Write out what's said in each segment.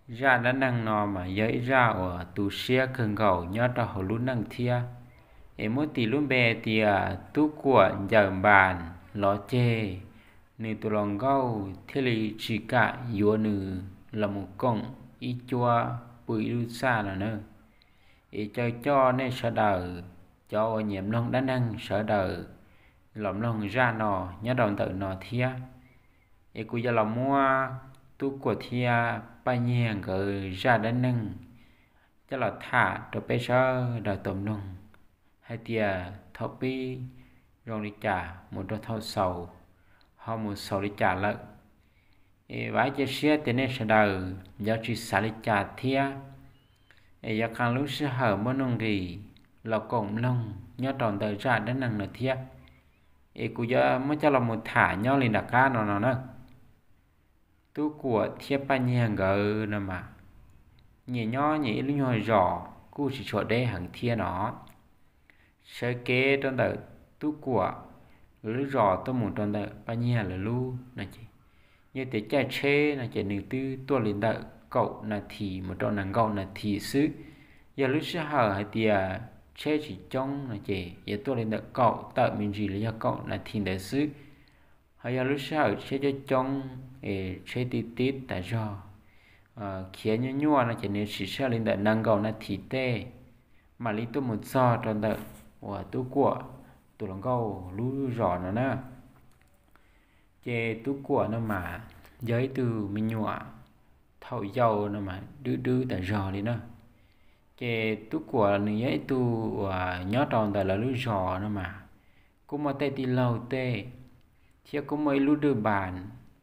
Zaj dab neeg no mas yog ib zaj uas tu siab kawg nkaus nyob rau hauv lub neej thiab. Es muab tis lub npe tias Tub Kuam ncaws npas los ceg, nws tus hluas nkauj thiaj li tsis kam yuav nws los mus koom ib cuab pw ib lub txaj no na. Es caw coj nej sawv daws, cov uas nyiam mloog dab neeg sawv daws los mloog zaj no nyob rau ntawm no thiab. Es kuv yuav los muab Tub Kuam thiab Paj Nyiag nkawd zaj dab neeg coj los tham rau peb sawv daws tau mloog hais tias thaum pib zoo li cas mus rau thaum xaus ho mus xaus li cas lawm. Es vam cia siab tias nej sawv daws yuav tsis xav li cas thiab, es yuav qee lub sij hawm muaj nuj nqis los koom mloog nyob rau ntawm zaj dab neeg no thiab. Es kuv yuav muab coj los mus tham nyob li nram qab no no na. Tub Kuam thiab Paj Nyiag nkawd no mas nyias nyob nyias ib lub nyuag zos kuj tsis tshua deb heev thiab no. Sawv kev rau ntawm Tub Kuam lawv lub zos tuaj mus rau ntawm Paj Nyiag lawv lub no ces, yog tias caij tsheb no ces nws twb tuaj li ntawm kaum nas this mus rau nees nkaum nas this xwb. Yog lub sij hawm hais tias tsheb tsis coob no ces yuav tuaj li ntawm kaum tawm me ntsis los yog kaum nas this ntawd xwb. Ho yog lub sij hawm tsheb coob coob es tsheb tib tib tas zog, khiav nyuaj nyuaj no ces nws siv sij hawm li ntawm nees nkaum nas this tej mam li tuaj mus txog rau ntawm uas Tub Kuam tus hluas nkauj lub zos no na. Ces Tub Kuam no mas yog ib tug me nyuam thaum yau no mas dub dub tas zog li na. Ces Tub Kuam nws yog ib tug uas nyob rau ntawm lawv lub zos no mas kuj muaj tej tij laug tej, thiab kuj muaj ib lub dwj npas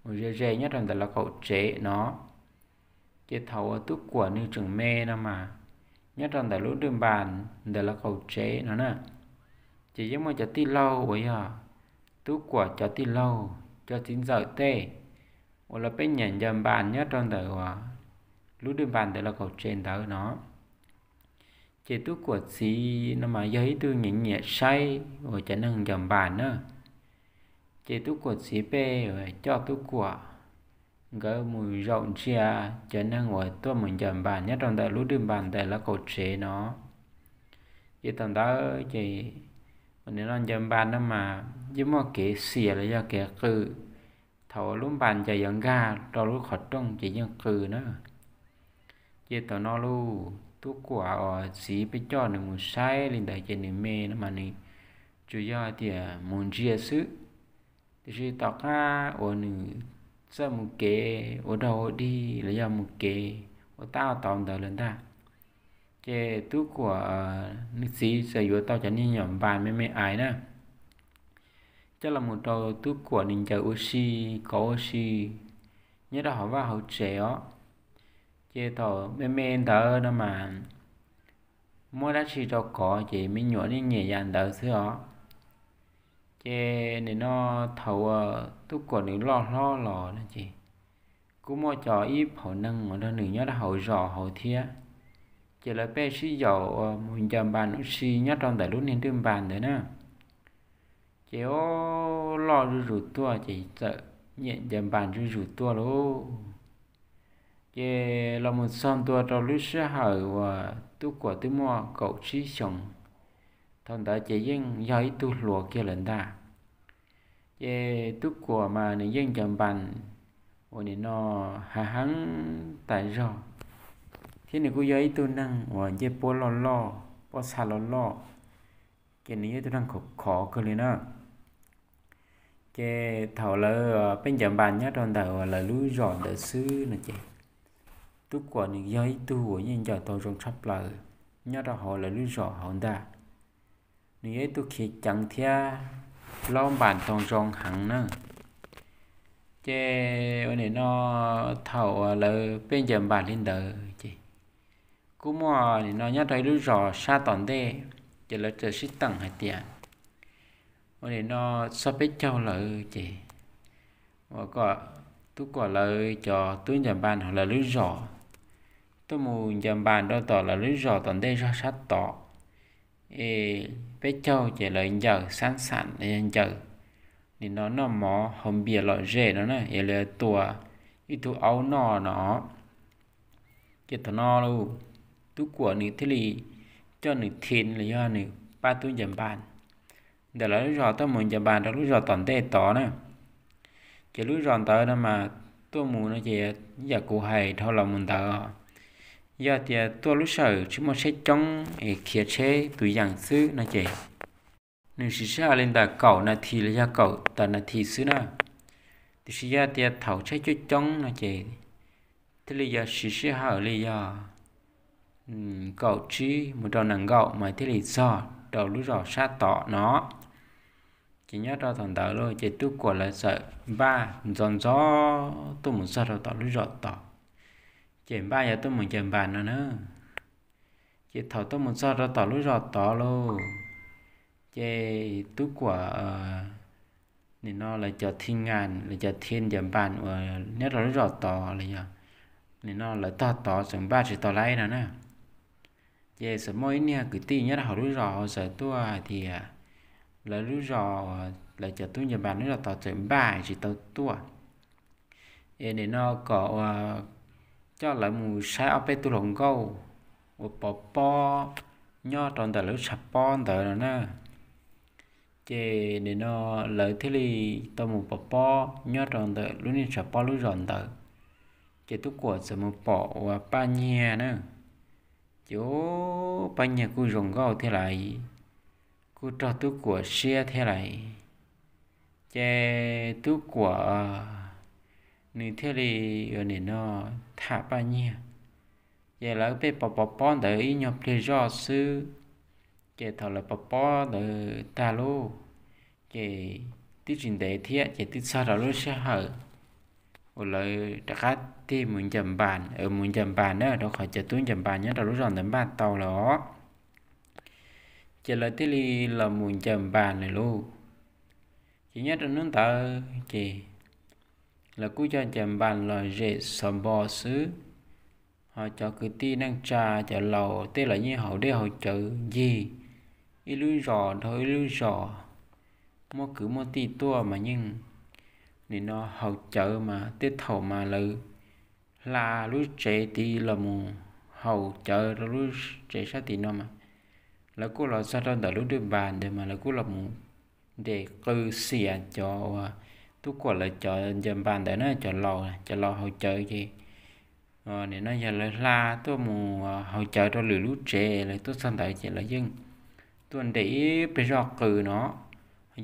uas ze ze nyob rau ntawm lawv qaum tsev no. Ces thaum uas Tub Kuam nws tseem me no mas nyob rau ntawm lub dwj npas ntawm lawv qaum tsev no na, ces yeej muaj cov tij laug uas yog Tub Kuam cov tij laug, cov txiv ntxawm tej uas lawv pheej nyiam ncaws npas nyob rau ntawm uas lub dwj npas ntawm lawv qaum tsev ntawd no. Ces Tub Kuam txiv no mas yog ib tug nyiam nyiam saib uas cov neeg ncaws npas na. Ces Tub Kuam txiv pheej coj Tub Kuam nkawd mus zaum ntsia cov neeg uas tuaj mus ncaws npas nyob rau ntawm lub dwj npas ntawm lawv qaum tsev no. Ces thaum ntawd ces nim no ncaws npas no mas yeej muaj kev xiam los yog kev qw. Thaum lub npas ncaws yuav nkag rau lub qhov rooj ces yeej qw na. Ces thaum no los Tub Kuam uas txiv pheej coj nws mus saib li ntawd ces nws me no mas nws tsuas yog tias mus ntsia xwb. Tiam sis tom qab uas nws txawj mus kev ua dog ua dig los yog mus kev ua tab ua tau ntawd lawm ntag, ces Tub Kuam nws txiv txawm yuav tau cov niag nyuam npas me me ais na coj los mus rau Tub Kuam nws ncaws ua si, kov ua si nyob rau hauv vaj hauv tsev os. Ces thaum me me ntawd no mas muab dab tsi rau kov ces me nyuam nyiam yam ntawd xwb os. Ces nim no thaum uas Tub Kuam nws loj hlob los no ces kuj muaj cov ib phaum neeg uas nrog nws nyob rau hauv zos hauv thiab, ces lawv pheej sib yaum uas mus ncaws npas ua si nyob rau ntawm lub niag dwj npas ntawd na. Ces o, loj zuj zus tuaj ces txawm nyiam ncaws npas zuj zus tuaj lauj. Ces los mus txog ntua rau lub sij hawm uas Tub Kuam twb muaj kaum tsib xyoos, thaum ntawd ces yeej yog ib tug hluas kiag lawm ntag. Ces Tub Kuam mas nws yeej ncaws npas uas nim no hav heev tas zog, thiab nws kuj yog ib tug neeg uas ncej puab loj loj, pob txha loj loj, ces nws yog ib tug neeg khov khov kawg li na. Ces thaum lawv pheej ncaws npas nyob rau ntawm uas lawv lub zos ntawd xwb no ces Tub Kuam nws yog ib tug uas yeej ncaws tau zoo tshaj plaws nyob rau hauv lawv lub zos hauv ntag. Nws yog ib tug khiav ceev thiab laub npas tau zoo heev na. Ces ua nim no thaum uas lawv pheej ncaws npas li ntawd ces kuj muaj nim no nyob rau ib lub zos sab tom ntej, ces lawv txawm sib teem hais tias ua nim no txog peb caug lawm ces ua kom Tub Kuam lawv cov tub ncaws npas hauv lawv lub zos tuaj mus ncaws npas rau tom lawv lub zos tom ntej zog sab tod, es peb caug ces lawv ncaws xab xam los yog ncaws nim no noj mov haus npias lom zem no na, es lawv tua ib tug aub noj no. Ces thaum no los Tub Kuam nws thiaj li coj nws thi los yog nws pab tub Ncaws Npas ntawm lawv lub zos tuaj mus Ncaws Npas rau lub zos tom ntej tod na. Ces lub zos ntawd no mas tuaj mus no ces yam kuv hais dhau los mus ntawd, yog tias tuaj lub sij hawm tsis muaj tsheb coob es khiav tsheb tus yeem xwb no ces nws siv sij hawm li ntawm kaum nas this los yog kaum tawm nas this xwb na. Tiam sis yog tias thaum tsheb coob coob no ces thiaj li yuav siv sij hawm li yog kaum tsib mus rau nees nkaum mas thiaj li txog rau lub zos sab tom no. Ces nyob rau thaum ntawd los ces Tub Kuam lawv txawm npaj ntxov ntxov tuaj mus txog rau tom lub zos tod, ces npaj yuav tuaj mus Ncaws Npas no na. Ces thaum tuaj mus txog rau tom lub zos tod lauj, ces Tub Kuam nim no lawv cov thi ngas lawv cov thi Ncaws Npas uas nyob rau lub zos tod los yog nim no lawv tog tod txawm npaj tsis tau laib no na. Ces txawm muaj ib niag kwv tij nyob rau hauv lub zos txawm tuaj hais tias lawv lub zos, lawv cov tub Ncaws Npas lub zos tod txawm npaj tsis tau tuaj, es nim no kom ua coj lawv mus saib ob peb tug hluas nkauj uas pov pob nyob rau ntawm lub tshav pob ntawd no na. Ces nim no lawv thiaj li tau mus pov pob nyob rau ntawm lub niag tshav pob lub zos ntawd. Ces Tub Kuam txawm mus pom uas Paj Nyiag na. Ces Paj Nyiag kuj zoo nkauj thiab lais, kuj raug Tub Kuam siab thiab lais. Ces Tub Kuam nws thiaj li ua nim no tham Paj Nyiag. Ces lawv pheej pov pov pob ntawd ib nyuag pliag zoj xwb, ces thaum lawv pov pob ntawd tag lauj, ces twb tsis ntev thiab ces twb txog rau lub sij hawm uas lawv rov qab tig mus Ncaws Npas, mus Ncaws Npas na, rau qhov cov tub Ncaws Npas nyob rau lub zos ntawd npaj tau lawm os. Ces lawv thiaj li los mus Ncaws Npas lawm lauj. Ces nyob rau hnub ntawd ces lawv kuj coj Ncaws Npas los zem xov npo xwb, ho cov kwv tij neej tsa cov laus tej los yeej haus dej haus cawv ncig ib lub zos dhau ib lub zos, muaj kwv muaj tij tuaj mas yeej nim no haus cawv mas tej thaum mas lawv hla lub tsev tid los mus haus cawv rau lub tsev sab tim no mas lawv kuj los txog rau ntawm lub dwj npas ntawd mas lawv kuj los mus nres qw xiam cov uas Tub Kuam lawv cov Ncaws Npas ntawd na, cov laus, cov laus haus cawv ces nim no yog lawv hla tuaj mus haus cawv rau lwm lub tsev, lawv tuaj txog ntawd ces lawv yeej tuaj nres ib pliag zoj qw no.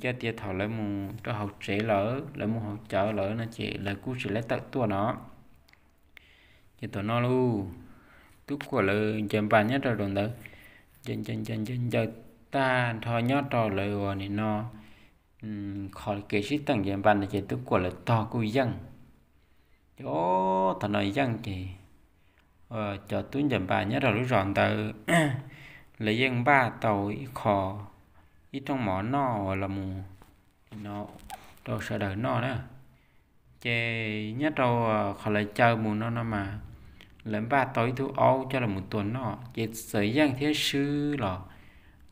Yog tias thaum lawv mus rau hauv tsev lawm, lawv mus haus cawv lawm no ces lawv kuj tsis laib tawm tuaj no. Ces thaum no lauj, Tub Kuam lawv Ncaws Npas nyob rau ntawd, ncaws ncaws ncaws ncaws tag nrho nyob rau lawv uas nim no qhov kev sib teem Ncaws Npas ntawd ces Tub Kuam lawv tog kuj yeej. Ces thaum no yeej ces cov tub Ncaws Npas nyob rau lub zos ntawd lawv yeej npaj tau ib qho, ib rooj mov noj uas los mus no rau sawv daws noj na. Ces nyob rau qhov lawv caw mus no no mas lawv npaj tau ib tug aub coj los mus tua noj, ces txawm yeej thiab swb los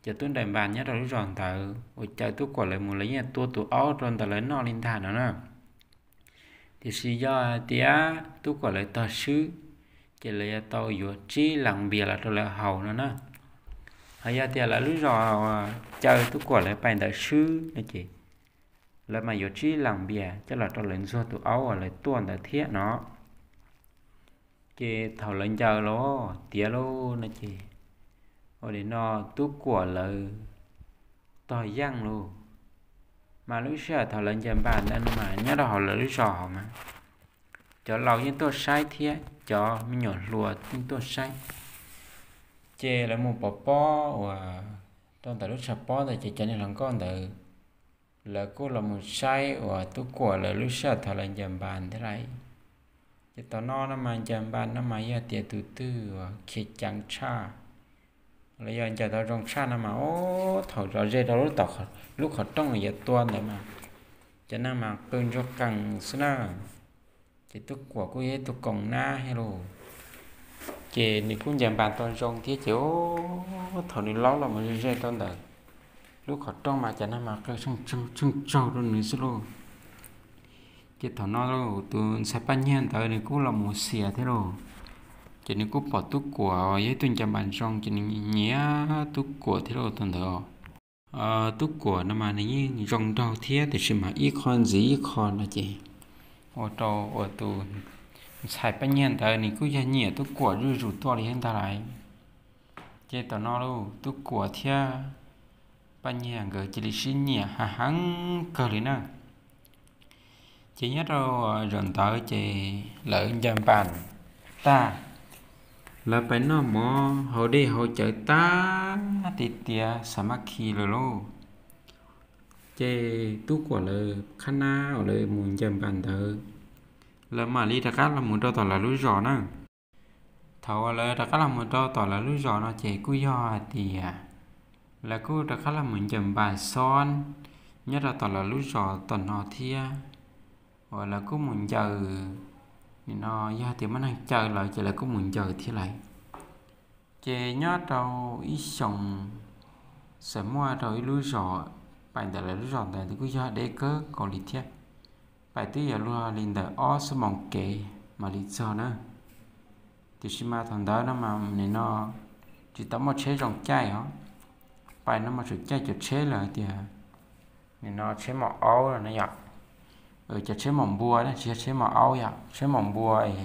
cov tub Ncaws Npas nyob rau lub zos ntawd uas caw Tub Kuam lawv mus lawv yeej tua tus aub rau ntawm lawv noj li ntag no na. Tiam sis yog hais tias Tub Kuam lawv tog swb, ces lawv yuav tau yuav tsib las npias los rau lawv haus no na. Ho yog tias lawv lub zos caw Tub Kuam lawv pais ntawd swb no ces lawv mas yuav tsib las npias coj los rau lawv ntxuag tus aub uas lawv tuaj ntawd thiab no. Ces thaum lawv ncaws los tiav lauj no ces ua li no Tub Kuam lawv tog yeej lauj. Mas lub sij hawm thaum lawv Ncaws Npas ntawd no mas nyob rau hauv lawv lub zos hauv mas cov laus yeej tuaj saib thiab cov me nyuam hluas yeej tuaj saib. Ces lawv mus pov pob uas rau ntawm lub tshav pob ntawd ces cov niag hluas nkauj ntawd lawv kuj los mus saib uas Tub Kuam lawv lub sij hawm thaum lawv Ncaws Npas thiab lauj. Ces thaum no no mas Ncaws Npas no mas yog tias tus twg uas khiav ceev tshaj los yog ncaws tau zoo tshaj no mas ub thaum zov ze rau lub qhov rooj yuav tua ntawd mas cov neeg mas qw ntsuag qees xwb na. Ces Tub Kuam kuj yog ib tug koom nab thiab lauj, ces nws kuj Ncaws Npas tau zoo thiab ces ub thaum nws laub los mus ze ze rau ntawm lub qhov rooj mas cov neeg mas qw tsheej tsaug rau nws xwb lauj. Ces thaum no tus ntxhais Paj Nyiag ntawd nws kuj los mus xiam thiab lauj. Ces nws kuj pom Tub Kuam yog ib tug ncaws npas zoo ces nws nyiam Tub Kuam thiab lauj. Thaum ntawd Tub Kuam no mas nws yeej zoo nraug thiab tiam sis mas ib qho ntxiv ib qho no ces ua rau uas tus ntxhais Paj Nyiag ntawd nws kuj yog nyiam Tub Kuam zuj zus tuaj li thiab ntag lauj. Ces thaum no lauj Tub Kuam thiab Paj Nyiag nkawd cia li sib nyiam heev kawg li na. Ces nyob rau zaum ntawd ces lawv ncaws npas tag, lawv pais noj mov haus dej haus cawv tag tiav tiav xav mab khi lawm lauj. Ces Tub Kuam lawv qhab nab uas lawv mus ncaws npas ntawd, lawv mam li rov qab los mus rau tom lawv lub zos na. Thaum uas lawv rov qab los mus rau tom lawv lub zos no ces kuj yog hais tias lawv kuj rov qab los mus ncaws npas xob nyob rau tom lawv lub zos tom no thiab, uas lawv kuj mus ncaws, nim no yog tias muaj neeg caw lawv ces lawv kuj mus ncaws thiab lawm. Ces nyob rau ib xyoos, txawm muaj rau ib lub zos, pais ntawm lawv lub zos ntawd kuj yog deb kawg nkaus li thiab, pais twb yuav luag li ntawm ob xuab moos kev mam li txog na. Tiam sis mas thaum ntawd no mas nim no tsis tau muaj tsheb zoo caij os, pais no mas tseem caij cov tsheb lawm tias nim no tsheb maum aub no yom, cov tsheb maum npua na, tsis yog tsheb maum aub yom, tsheb maum npua es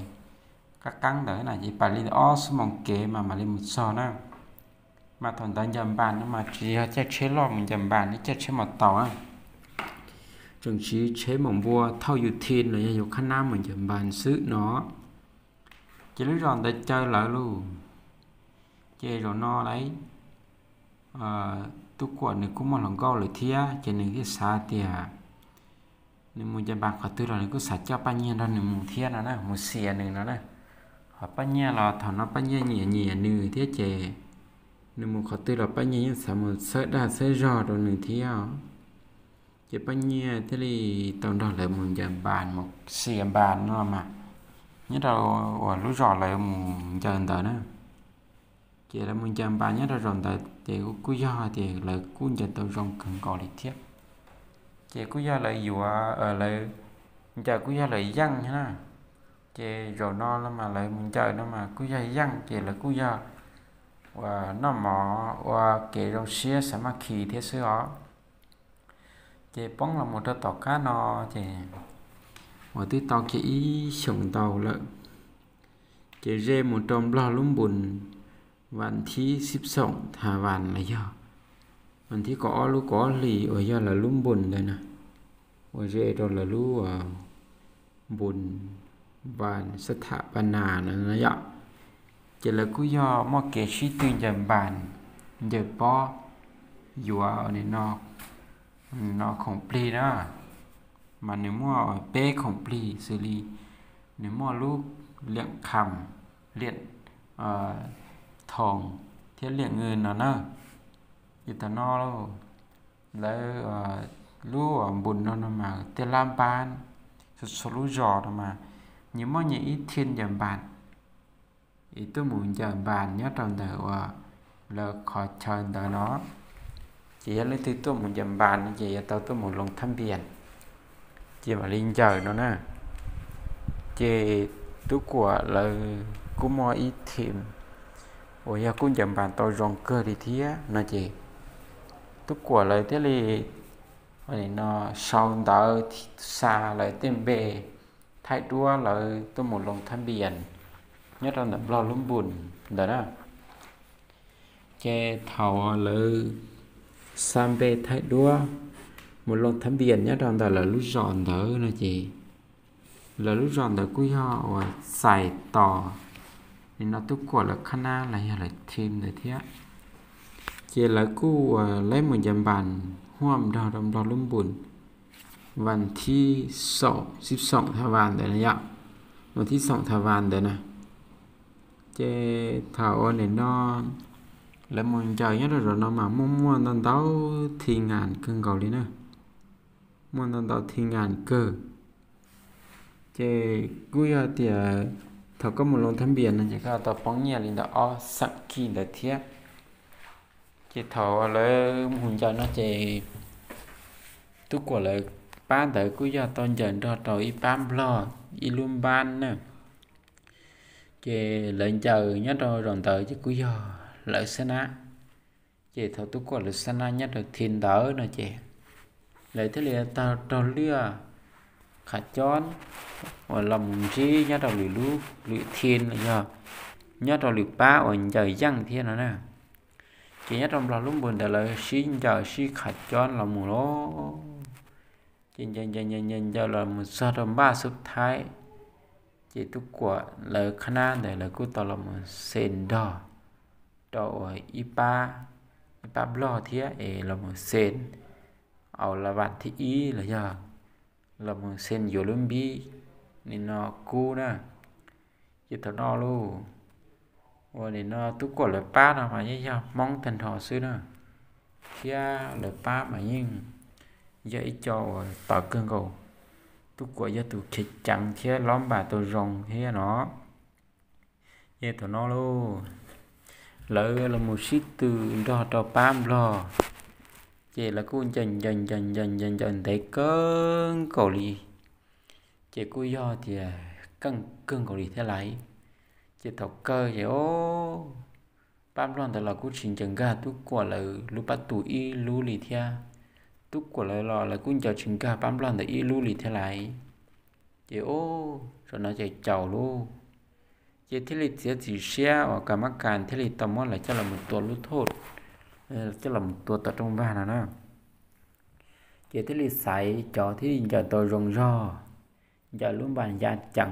qab qeeb ntawd na ces pais li ob xuab moos kev mas mam li mus txog na. Mas thaum ntawd ncaws npas no mas tsis yog caij tsheb loj mus ncaws npas li, caij tsheb maum taus na, tseem siv tsheb maum npua thauj yus thi los yog yus qhab nab mus ncaws npas xwb no. Ces lub zos ntawd caw lawv lauj. Ces zaum no lauj, Tub Kuam nws kuj muaj hluas nkauj lawm thiab ces nws thiaj xav tias nws mus ncaws npas qhov twg los nws kuj xav coj Paj Nyiag nrog nws mus thiab no na, mus xias nws no na. Ho Paj Nyiag los thaum no Paj Nyiag nyiam nyiam nws thiab ces nws mus qhov twg los Paj Nyiag yeej xav mus txhawb dag txhawb zog rau nws thiab. Ces Paj Nyiag thiaj li tau nrog lawv mus ncaws npas mus xias npas no mas, nyob rau uas lub zos lawv mus ncaws ntawd na. Ces lawv mus ncaws npas nyob rau zaum ntawd ces kuj yog tias lawv kuj ncaws tau zoo kawg nkaus li thiab. Ces kuj yog lawv yuav, lawv ncaws kuj yog lawv yeej na. Ces zaum no los mas lawv mus ncaws no mas kuj yog yeej ces lawv kuj yog uas noj mov ua kev zoo siab xav mab khi thiab xwb os. Ces poob los mus rau tom qab no ces uas twb tau kiag ib xyoos ntau lawm, ces ze mus rau Nplog lub npus vas thib xib xoom tha vas los yog vas thib kaum ob lub kaum ob hlis uas yog lawv lub npus ntawd na, uas ze rau lawv lub npus vas xab tham pas nas no yom. Ces lawv kuj yog muaj kev sib tw ncaws npas, ncaws pob, yuav nim no khoom plig na, mas nws muaj peb khoom plig xws li nws muaj lub liam kham, liam thoom thiab liam nws no na. Ces thaum no lawv lub npus no no mas tej lab npab txhua txhua lub zos no mas nyias muaj nyias ib thij ncaws npas, es tuaj mus ncaws npas nyob rau ntawm uas lawv qhov chaw ntawd no. Ces yog leej twg tuaj mus ncaws npas no ces yuav tau tuaj mus loo thab npias, ces mam li ncaws no na. Ces Tub Kuam lawv kuj muaj ib thij uas yog kuj ncaws npas tau zoo kawg li thiab no ces Tub Kuam lawv thiaj li no sau ntawv xa lawv tej npe thaij duab lawv tuaj mus loo thab npias nyob rau ntawm Nplog lub npus ntawd na. Ces thaum lawv xa npe thaij duab mus loo thab npias nyob rau ntawm lawv lub zos ntawd no ces lawv lub zos ntawd kuj yog uas txais tos nim no Tub Kuam lawv qhab nab los yog lawv thij ntawd thiab. Ces lawv kuj uas lawv mus ncaws npas huaj nrog rau Nplog lub npus vas thib xoom, xib xoom tha vas ntawd na yom, vas thib xoom tha vas ntawd na. Ces thaum uas nim no lawv mus ncaws nyob rau zos no mas muaj muaj ntau ntau thij ngas kawg nkaus li na, muaj ntau ntau thij ngas kawg. Ces kuj yog tias thaum koj mus loo thab npias no ces koj tau poob nyiaj li ntawm ob xeem khij ntawd thiab. Ces thaum lawv mus ncaws no ces Tub Kuam lawv pab ntawd kuj yog tau ncaws nrog rau ib pab Nplog ib lub npab na. Ces lawv ncaws nyob rau zaum ntawd ces kuj yog lawv xab nab. Ces thaum Tub Kuam lawv xab nab nyob rau thib ntawd no ces lawv thiaj li tau raug liaj qhav cob uas los mus ntsib nyob rau lwm lub lwm thib los yog nyob rau lwm pab uas ncaws yeej thiab no na. Ces nyob rau Nplog lub npus ntawd lawv sib ncaws sib qhav cob los mus los ces ncaws ncaws ncaws ncaws los mus txog rau npaj xub thaib, ces Tub Kuam lawv qhab nab ntawd lawv kuj tau los mus xes nrog rau uas ib pab, ib pab Nplog thiab es los mus xes aus la vam thib ib los yog los mus xes yuav lub npib nim no kub na. Ces thaum no lauj, uas nim no Tub Kuam lawv pab no mas yeej yog Hmoob tag nrho xwb na, thiab lawv pab mas yeej yog ib co uas tawv kawg nkaus. Tub Kuam yog tus khiav ceev thiab lob npas tau zoo thiab no. Ces thaum no lauj, lawv los mus sib tw nrog rau pab Nplog, ces lawv kuj ncaws ncaws ncaws ncaws ncaws ncaws ntev kawg nkaus li, ces kuj yog tias keej kawg nkaus li thiab lauj. Ces thaum kawg ces o, pab Nplog ntawd los kuj tsis ncaws nkag Tub Kuam lawv lub pab tus ib lub li thiab, Tub Kuam lawv los lawv kuj ncaws tsis nkag pab Nplog ntawd ib lub li thiab lauj. Ces o, zaum no ces caum lauj, ces thiaj li txiav txim siab uas Kas Mab Kas thiaj li tau muab lawv coj los tua lub thauj, coj los tua tom rooj vag no na. Ces thiaj li xaiv cov thiaj li ncaws tau zoo zog, ncaws lub npas ya ceev,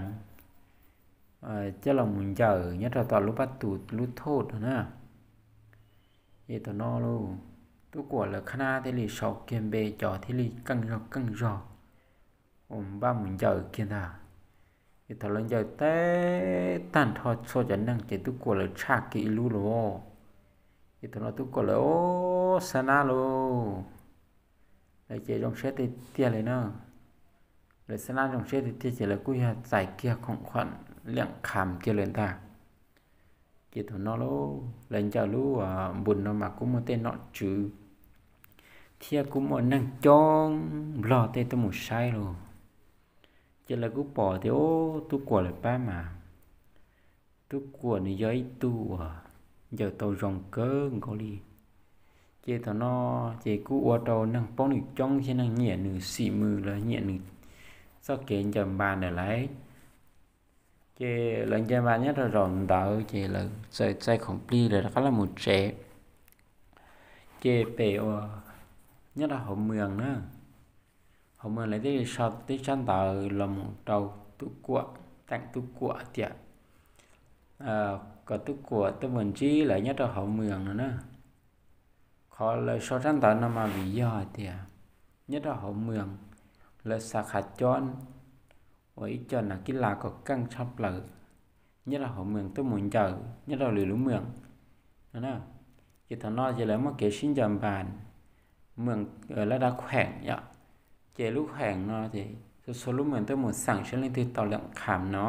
coj los mus ncaws nyob rau tom lub pab tus lub thauj no na. Ces thaum no lauj, Tub Kuam lawv qhab nab thiaj li sau kiag npe cov thiaj li keej zog keej zog uas npaj mus ncaws kiag ntag. Ces thaum lawv ncaws teb tag nrho txhua cov neeg ces Tub Kuam lawv tshaj kiag ib lub lauj. Ces thaum no Tub Kuam lawv o, xab nab lauj, lawv ces zoo siab tiag tiag li na. Lawv xab nab zoo siab tiag tiag ces lawv kuj yog txais kiag khoom khuam liam kham kiag lawm ntag. Ces thaum no lauj, lawv ncaws lub npus no mas kuj muaj tej nom tswv thiab kuj muaj neeg coob Nplog tej tuaj mus saib lauj. Ces lawv kuj pom tias o, Tub Kuam lawv pab mas, Tub Kuam nws yog ib tug uas ncaws tau zoo kawg nkaus li. Ces thaum no ces kuj ua rau neeg paub nws coob thiab neeg nyiam nws xim mws los nyiam nws txoj kev ncaws npas ntawm lawv. Ces lawv ncaws npas nyob rau zaum ntawd ces lawv txawm txais khoom plig lawv rov qab los mus tsev. Ces pem uas nyob rau hauv mwm na, hauv mwm lawv thiaj li sau tib tsab ntawv los mus rau Tub Kuam, teem Tub Kuam tias kom Tub Kuam tuaj mus ntsib lawv nyob rau hauv mwm no na. Qhov lawv sau tsab ntawv no mas vim yog hais tias nyob rau hauv mwm lawv xav qhav cob uas ib co nas kib las kom keej tshaj plaws nyob rau hauv mwm tuaj mus ncaws nyob rau lwm lub mwm no na. Ces thaum no ces lawv muaj kev sib ncaws npas mwm lab dav kheem yom. Ces lub kheem no ces txhua txhua lub mwm tuaj mus xeem saib leej twg tau liam kham no.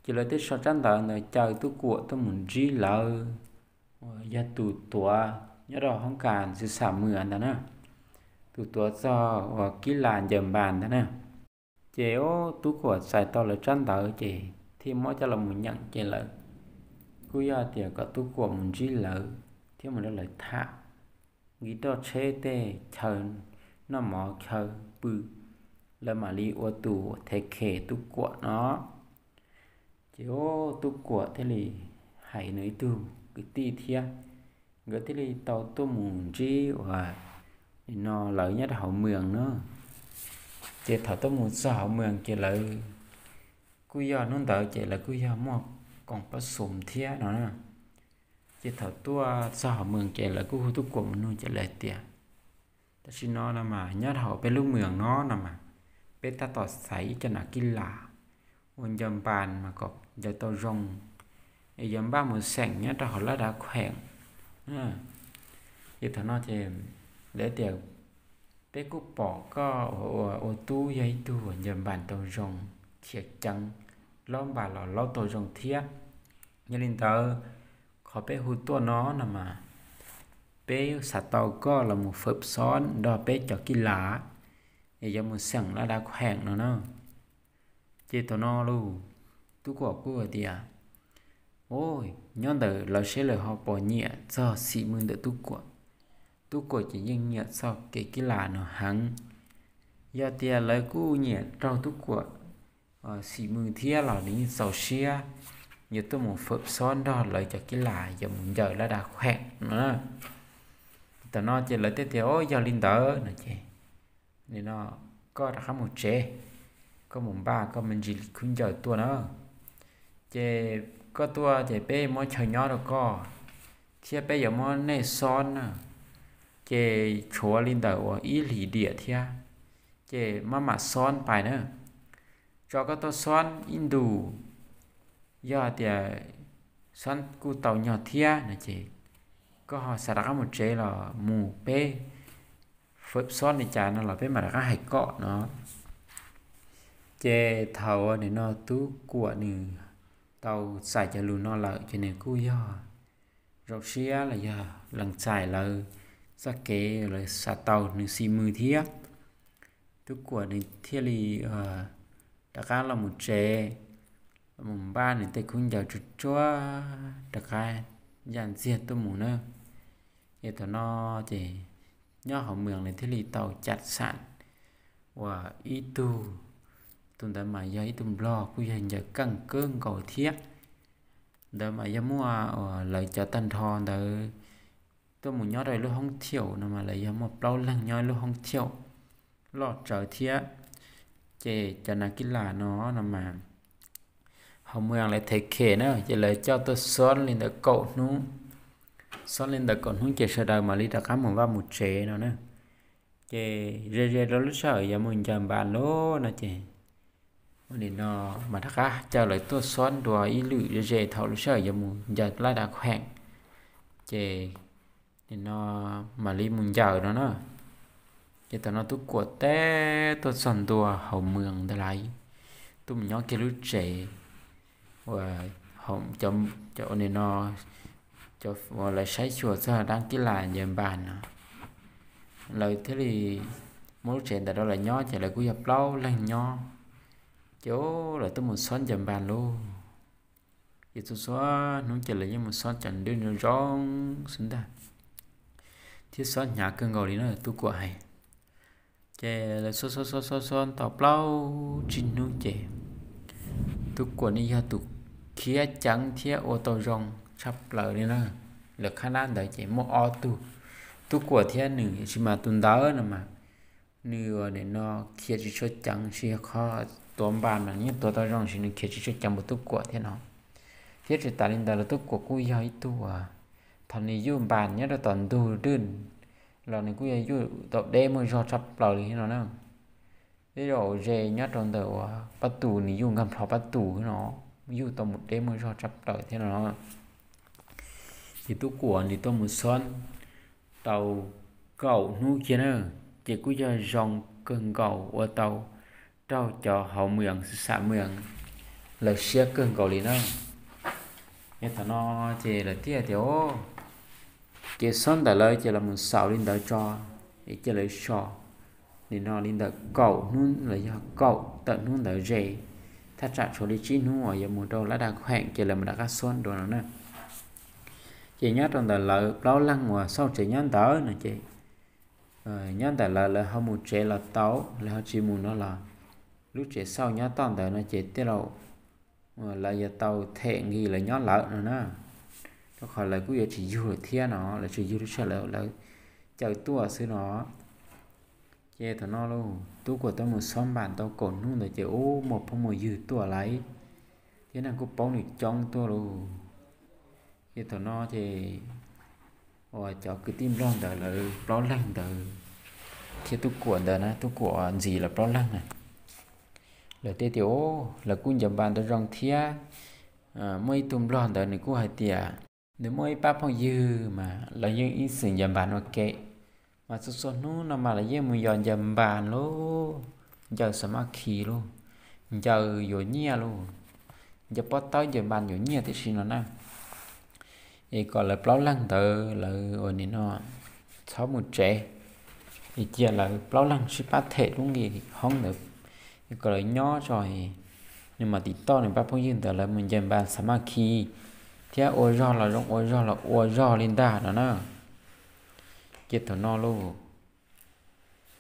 Ces lawv thiaj sau tsab ntawv ntawd caw Tub Kuam tuaj mus ntsib lawv uas yog tus tuav nyob rau hoob kas ntxwv xam mwm ntawd na, tus tuav txog uas kib las ncaws npas ntawd na. Ces o, Tub Kuam txais tau lawv tsab ntawv ces thiaj muab coj los mus nyeem ces lawv kuj yog tias kom Tub Kuam mus ntsib lawv thiab mus nrog lawv tham, nqi roj tsheb tej chaw noj mov chaw pw, lawv mam li ua tus thev khes Tub Kuam no. Ces o, Tub Kuam thiaj li hais nws ib tug kwv tij thiab, nkawd thiaj li tau tuaj mus ntsib uas nim no lawv nyob rau hauv mwm na. Ces thaum tuaj mus txog hauv mwm ces lawv kuj yog hnub ntawd ces lawv kuj yog muaj koom pab xum thiab no na. Ces thaum tuaj txog hauv mwm ces lawv kuj hu Tub Kuam mus nug ces lawv tias, tam sim no no mas nyob rau hauv peb lub mwm no no mas peb tab tom xaiv ib co nas kib las uas ncaws npas mas kom ncaws tau zoo es yuav npaj mus xeem nyob rau hauv lab dav kheem. Ces thaum no ces lawv tias, peb kuj pom koj ua tub yog ib tug uas ncaws npas tau zoo, khiav ceev, laub npas los laub tau zoo thiab. Yog li ntawd, qhov peb hu tuaj no no mas peb xav tau koj los mus fawm xob nrog peb cov kij las es yuav mus xeem laj dav khueem no na. Ces thaum no lauj, Tub Kuam kuj hais tias, o, nyob ntawm lawv seb lawv ho puas nyiam txog Xim Mws ntawm Tub Kuam. Tub Kuam ces yeej nyiam txog kev kib las no heev. Yog tias lawv kuj nyiam raug Tub Kuam Xim Mws thiab los nws yeej txaus siab yuav tuaj mus fawm xob nrog lawv cov kib las yuav mus ncaws lab da kheem no. Tam no ces lawv thiaj tias, o, yog li ntawd no ces, nim no koj rov qab mus tsev, koj mus npaj koj me ntsis khub ncaws tuaj na. Ces koj tuaj ces peb muab chaw nyob rau koj, thiab peb yuav muab nej xob na, ces tshuav li ntawm uas ib hlis diam thiab, ces maj mam xob pais na. Tso koj tuaj xob ib ntus, yog tias xob kuj tau nyog thiab no ces koj ho xav rov qab mus tsev los mus, peb fawm xob li cas no los peb mam rov qab hais koj no. Ces thaum nim no Tub Kuam nws tau txais cov lus no lawm ces nws kuj yog zoo siab los yog lees txais lawv txoj kev, lawv xav tau nws Xim Mws thiab. Tub Kuam nws thiaj li rov qab los mus tsev, los mus npaj nws tej khub ncaws tsuag tsuag rov qab ncaj ntxiag tuaj mus na. Ces thaum no ces nyob hauv moos nws thiaj li tau cam xam uas ib tug, tus ntawd mas yog ib tug nplog kuj yog ncaws keej kawg nkaus thiab. Ntawd mas yog muaj uas lawv cov tag nrho ntawd tuaj mus nyob rau lub hoob thiaum no mas lawv yog muaj plaub leeg nyob lub hoob thiaum loj tsawv thiab. Ces cov nas kib las no no mas hauv moos lawv thev khem na ces lawv coj tuaj xob li ntawm kaum hnub. Xob li ntawm kaum hnub ces sawv daws mam li rov qab mus vaj mus tsev no na. Ces ze ze rau lub sij hawm yuav mus ncaws npas lawm no ces nim no mas rov qab caw lawv tuaj xob dua ib lwm ze ze thaum lub sij hawm yuav mus ncaws lab da kheem. Ces nim no mam li mus ncaws no na. Ces thaum no Tub Kuam teb tuaj txog ntua hauv moos ntawd lawm, tuaj mus nyob kiag lub tsev uas nim no cov uas lawv saib xyuas txog dab kib las ncaws npas no, lawv thiaj li muab lub tsev ntawd rau lawv nyob ces lawv kuj yog plaub leeg nyob. Ces lawv tuaj mus xob ncaws npas lauj. Ces txhua txhua hnub ces lawv yeej mus xob cov nws zoo zoo xwb ntag, thiab xob hnyav kawg nkaus li no Tub Kuam hais. Ces lawv xob xob xob xob xob tau plaub tsib hnub ces Tub Kuam nws yog tus khiav ceev thiab ua tau zoo tshaj plaws li na. Lawv qhab nab ntawd ces muaj ob tug, Tub Kuam thiab nws, tiam sis mas tus ntawd no mas nws ua nim no khiav tsis tshua ceev, tsis yog qhov tuav npas mas nws yeej tuav tau zoo, tiam sis nws khiav tsis tshua ceev npaum Tub Kuam thiab no. Thiab tsis tas li ntawd los Tub Kuam kuj yog ib tug uas thaum nws yuj npas nyob rau tom ntug dwj los nws kuj yog yuj tau deb muaj zog tshaj plaws li thiab no na. Tej zaum ze nyob rau ntawm uas pab tus nws yuj nkag nplho pab tus no, yuj tau mus deb muaj zog tshaj plaws thiab no. Ces Tub Kuam nws tuaj mus xob tau kaum hnub kiag na, ces kuj yog zoo kawg nkaus ua tau raug cov hauv moos xwm xam moos lawv siab kawg nkaus li na. Ces thaum no ces lawv thiaj tias, o, ces xob ntawm lawv ces los mus xaus li ntawd tso, es cia lawv so. Nim no li ntawm kaum hnub los yog kaum tawm hnub ntawd ze, thaj tsam tshuav li tsib hnub uas yuav mus rau lab da kheem ces lawv mam rov qab xob dua no na. Ces nyob rau ntawm lawv plaub leeg uas xauj tsev nyob ntawd no ces, nyob ntawm lawv, lawv ho mus tsev los tau, lawv ho tsis mus no los lub tsev xauj nyob toj ntawd no ces tej zaum lawv yuav tau them nqi lawv nyob lawm no na. Rau qhov lawv kuj yuav tsis yug lawm thiab no, lawv tsis yug lub sij hawm lawv caw tuaj xwb no. Ces thaum no lauj, Tub Kuam tuaj mus xob npas tau kaum hnub ntawd ces ub, muaj phooj muaj ywg tuaj lawm, thiab neeg kuj paub nws coob tuaj lauj. Ces thaum no ces uas cov kwv tij nplog ntawd lawv plaub leeg ntawd thiab Tub Kuam ntawd na, Tub Kuam ntxiv lawv plaub leeg na, lawv thiaj tias, o, lawv kuj ncaws npas tau zoo thiab. Muaj ib tug nplog ntawd nws kuj hais tias nws muaj ib pab phooj ywg mas lawv yeej ib txwm ncaws npas ua ke, mas txhua txhua hnub no mas lawv yeej mus yos ncaws npas lauj, ncaws xam maj khi lauj, ncaws yuav nyiaj lauj, ncaws pob tawb ncaws npas yuav nyiaj tib si no na. Es kom lawv plaub leeg ntawd lawv ua nim no txhob mus tsev, es cia lawv plaub leeg sib pab them lub nqi hoob ntawd, es kom lawv nyob tso, nws mam tim toj nws pab phooj ywg ntawd lawv mus ncaws npas xav maj khi thiab ua zog los zoo ua zog los ua zog li ntag no na. Ces thaum no lauj,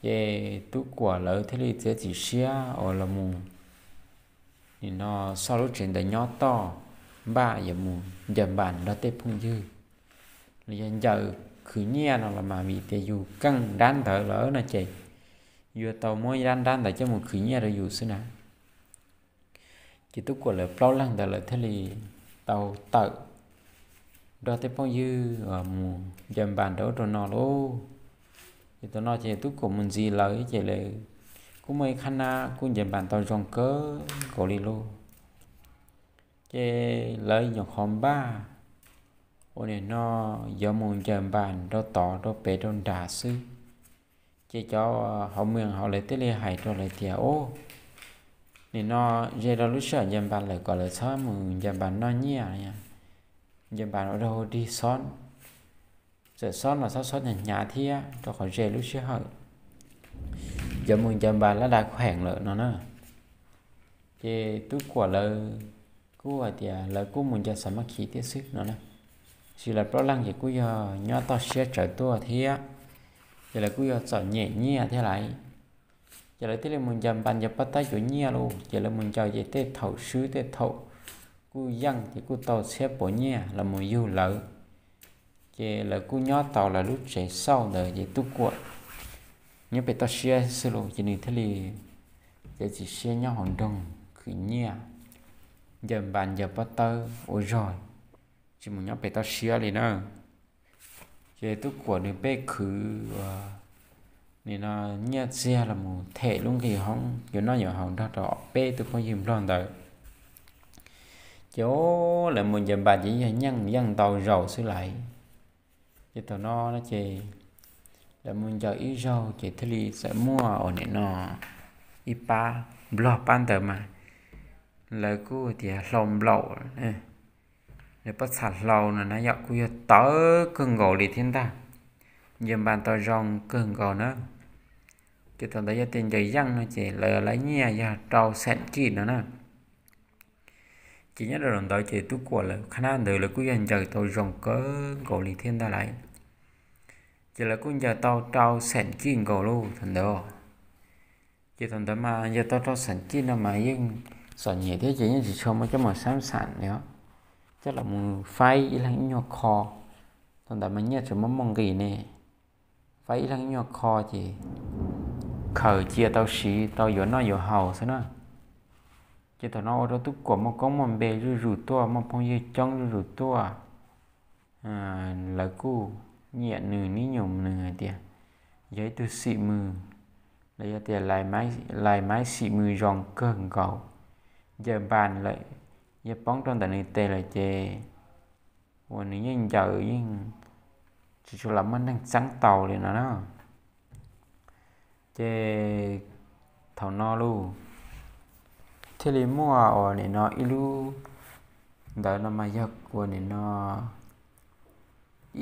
ces Tub Kuam lawv thiaj li txiav txim siab uas los mus nim no xauj lub tsev ntawd nyob toj npaj yuav mus ncaws npas nrog tej phooj ywg los yog ncaws khwv nyiaj no los mas vim tias yus keej dab ntawd lawm no ces yuav tau muab dab nrab ntawd coj mus khwv nyiaj rau yus xwb na. Ces Tub Kuam lawv plaub leeg ntawd lawv thiaj li tau tawm nrog tej phooj ywg mus ncaws npas rau ub rau no lauj. Ces thaum no ces Tub Kuam mus ntxiv lawv ces lawv kuj muaj ib qhab nab kuj ncaws npas tau zoo kawg nkaus li lauj. Ces lawv nyuam qhuav npaj ua nim no yuav mus ncaws npas rau tod rau pem rau nrad xwb. Ces cov hauv mws hauv lawv thiaj li hais rau lawv tias, Ub, nim no ze rau lub sij hawm ncaws npas lawm kom lawv txhob mus ncaws npas noj nyiaj, ncaws npas ua rau dig xob, txawm xob los txhob xob hnyav hnyav thiab rau qhov ze lub sij hawm yuav mus ncaws npas lab da kheem lawm no na. Ces Tub Kuam lawv kuj hais tias lawv kuj mus ncaws xav maj khi thiab xwb no na, tiam sis lawv plaub leeg ces kuj yog nyob toj siab tsawv tuaj thiab, ces lawv kuj yog txom nyem nyiaj thiab lawm. Ces lawv thiaj li mus ncaws npas ncaws pob tawb cuav nyiaj lauj. Ces lawv mus ncaws ces tej thaum swb tej thaum kuj yeej ces kuj tau txhiab puav nyiaj los mus yug lawv. Ces lawv kuj nyob tau lawv lub tsev xauj ntawd ces Tub Kuam nyob pem toj siab xwb lauj, ces nws thiaj li txiav txim siab nyob hauv nroog khwv nyiaj, ncaws npas ncaws pob tawb ua zog, tsis mus nyob pem toj siab li na. Ces Tub Kuam nws pheej khwv ua nim no nyiaj txiag los mus them lub nqi hoob yuav noj yuav haus nrog rau peb tug phooj ywg nplog ntawd. Ces lawv mus ncaws npas ces yog nyeej yeej ntau zaus xwb lawm. Ces thaum no ces lawv mus ncaws ib zaug ces thiaj li txawm muaj ua nim no ib pab nplog pab ntawd mas lawv kuj tias hlau nplaum, lawv pob txha hlau no na yom, kuj yog tawv kawg nkaus li thiab ntag, ncaws npas tau zoo kawg nkaus na. Ces thaum ntawd yog tias ncaws yeej no ces lawv lawv nyiaj yog rau xees kij no na. Ces nyob rau ntawd ces Tub Kuam lawv qhab nab ntawd lawv kuj yog ncaws tau zoo kawg nkaus li thiab ntag lawm. Ces lawv kuj ncaws tau rau xees kij nkaus lauj thaum ntawd. Ces thaum ntawd mas ncaws tau rau xees kij no mas yeej txom nyem thiab ces yeej tsis tshua muaj coj mus xab xam li os, coj los mus faib ib leeg ib nyuag kho. Thaum ntawd mas nyiaj tseem muaj muaj nqis ne, faib ib leeg ib nyuag kho ces khaws cia tau siv tau yuav noj yuav haus xwb na. Ces thaum no ua rau Tub Kuam muaj koob muaj npe zuj zus tuaj, muaj phooj ywg coob zuj zus tuaj. Lawv kuj nyiam nws nib nyum nws hais tias yog ib tug xim mws, los yog tias lais maib xim mws zoo kawg nkaus, ncaws npas lawm yog poob rau ntawm nws tes lawm ces uas nws yeej ncaws yeej tsis tshua lam muaj neeg txeeb tau li no na. Ces thaum no lauj, thiaj li muaj ua nim no ib lub ntawd no mas yog ua nim no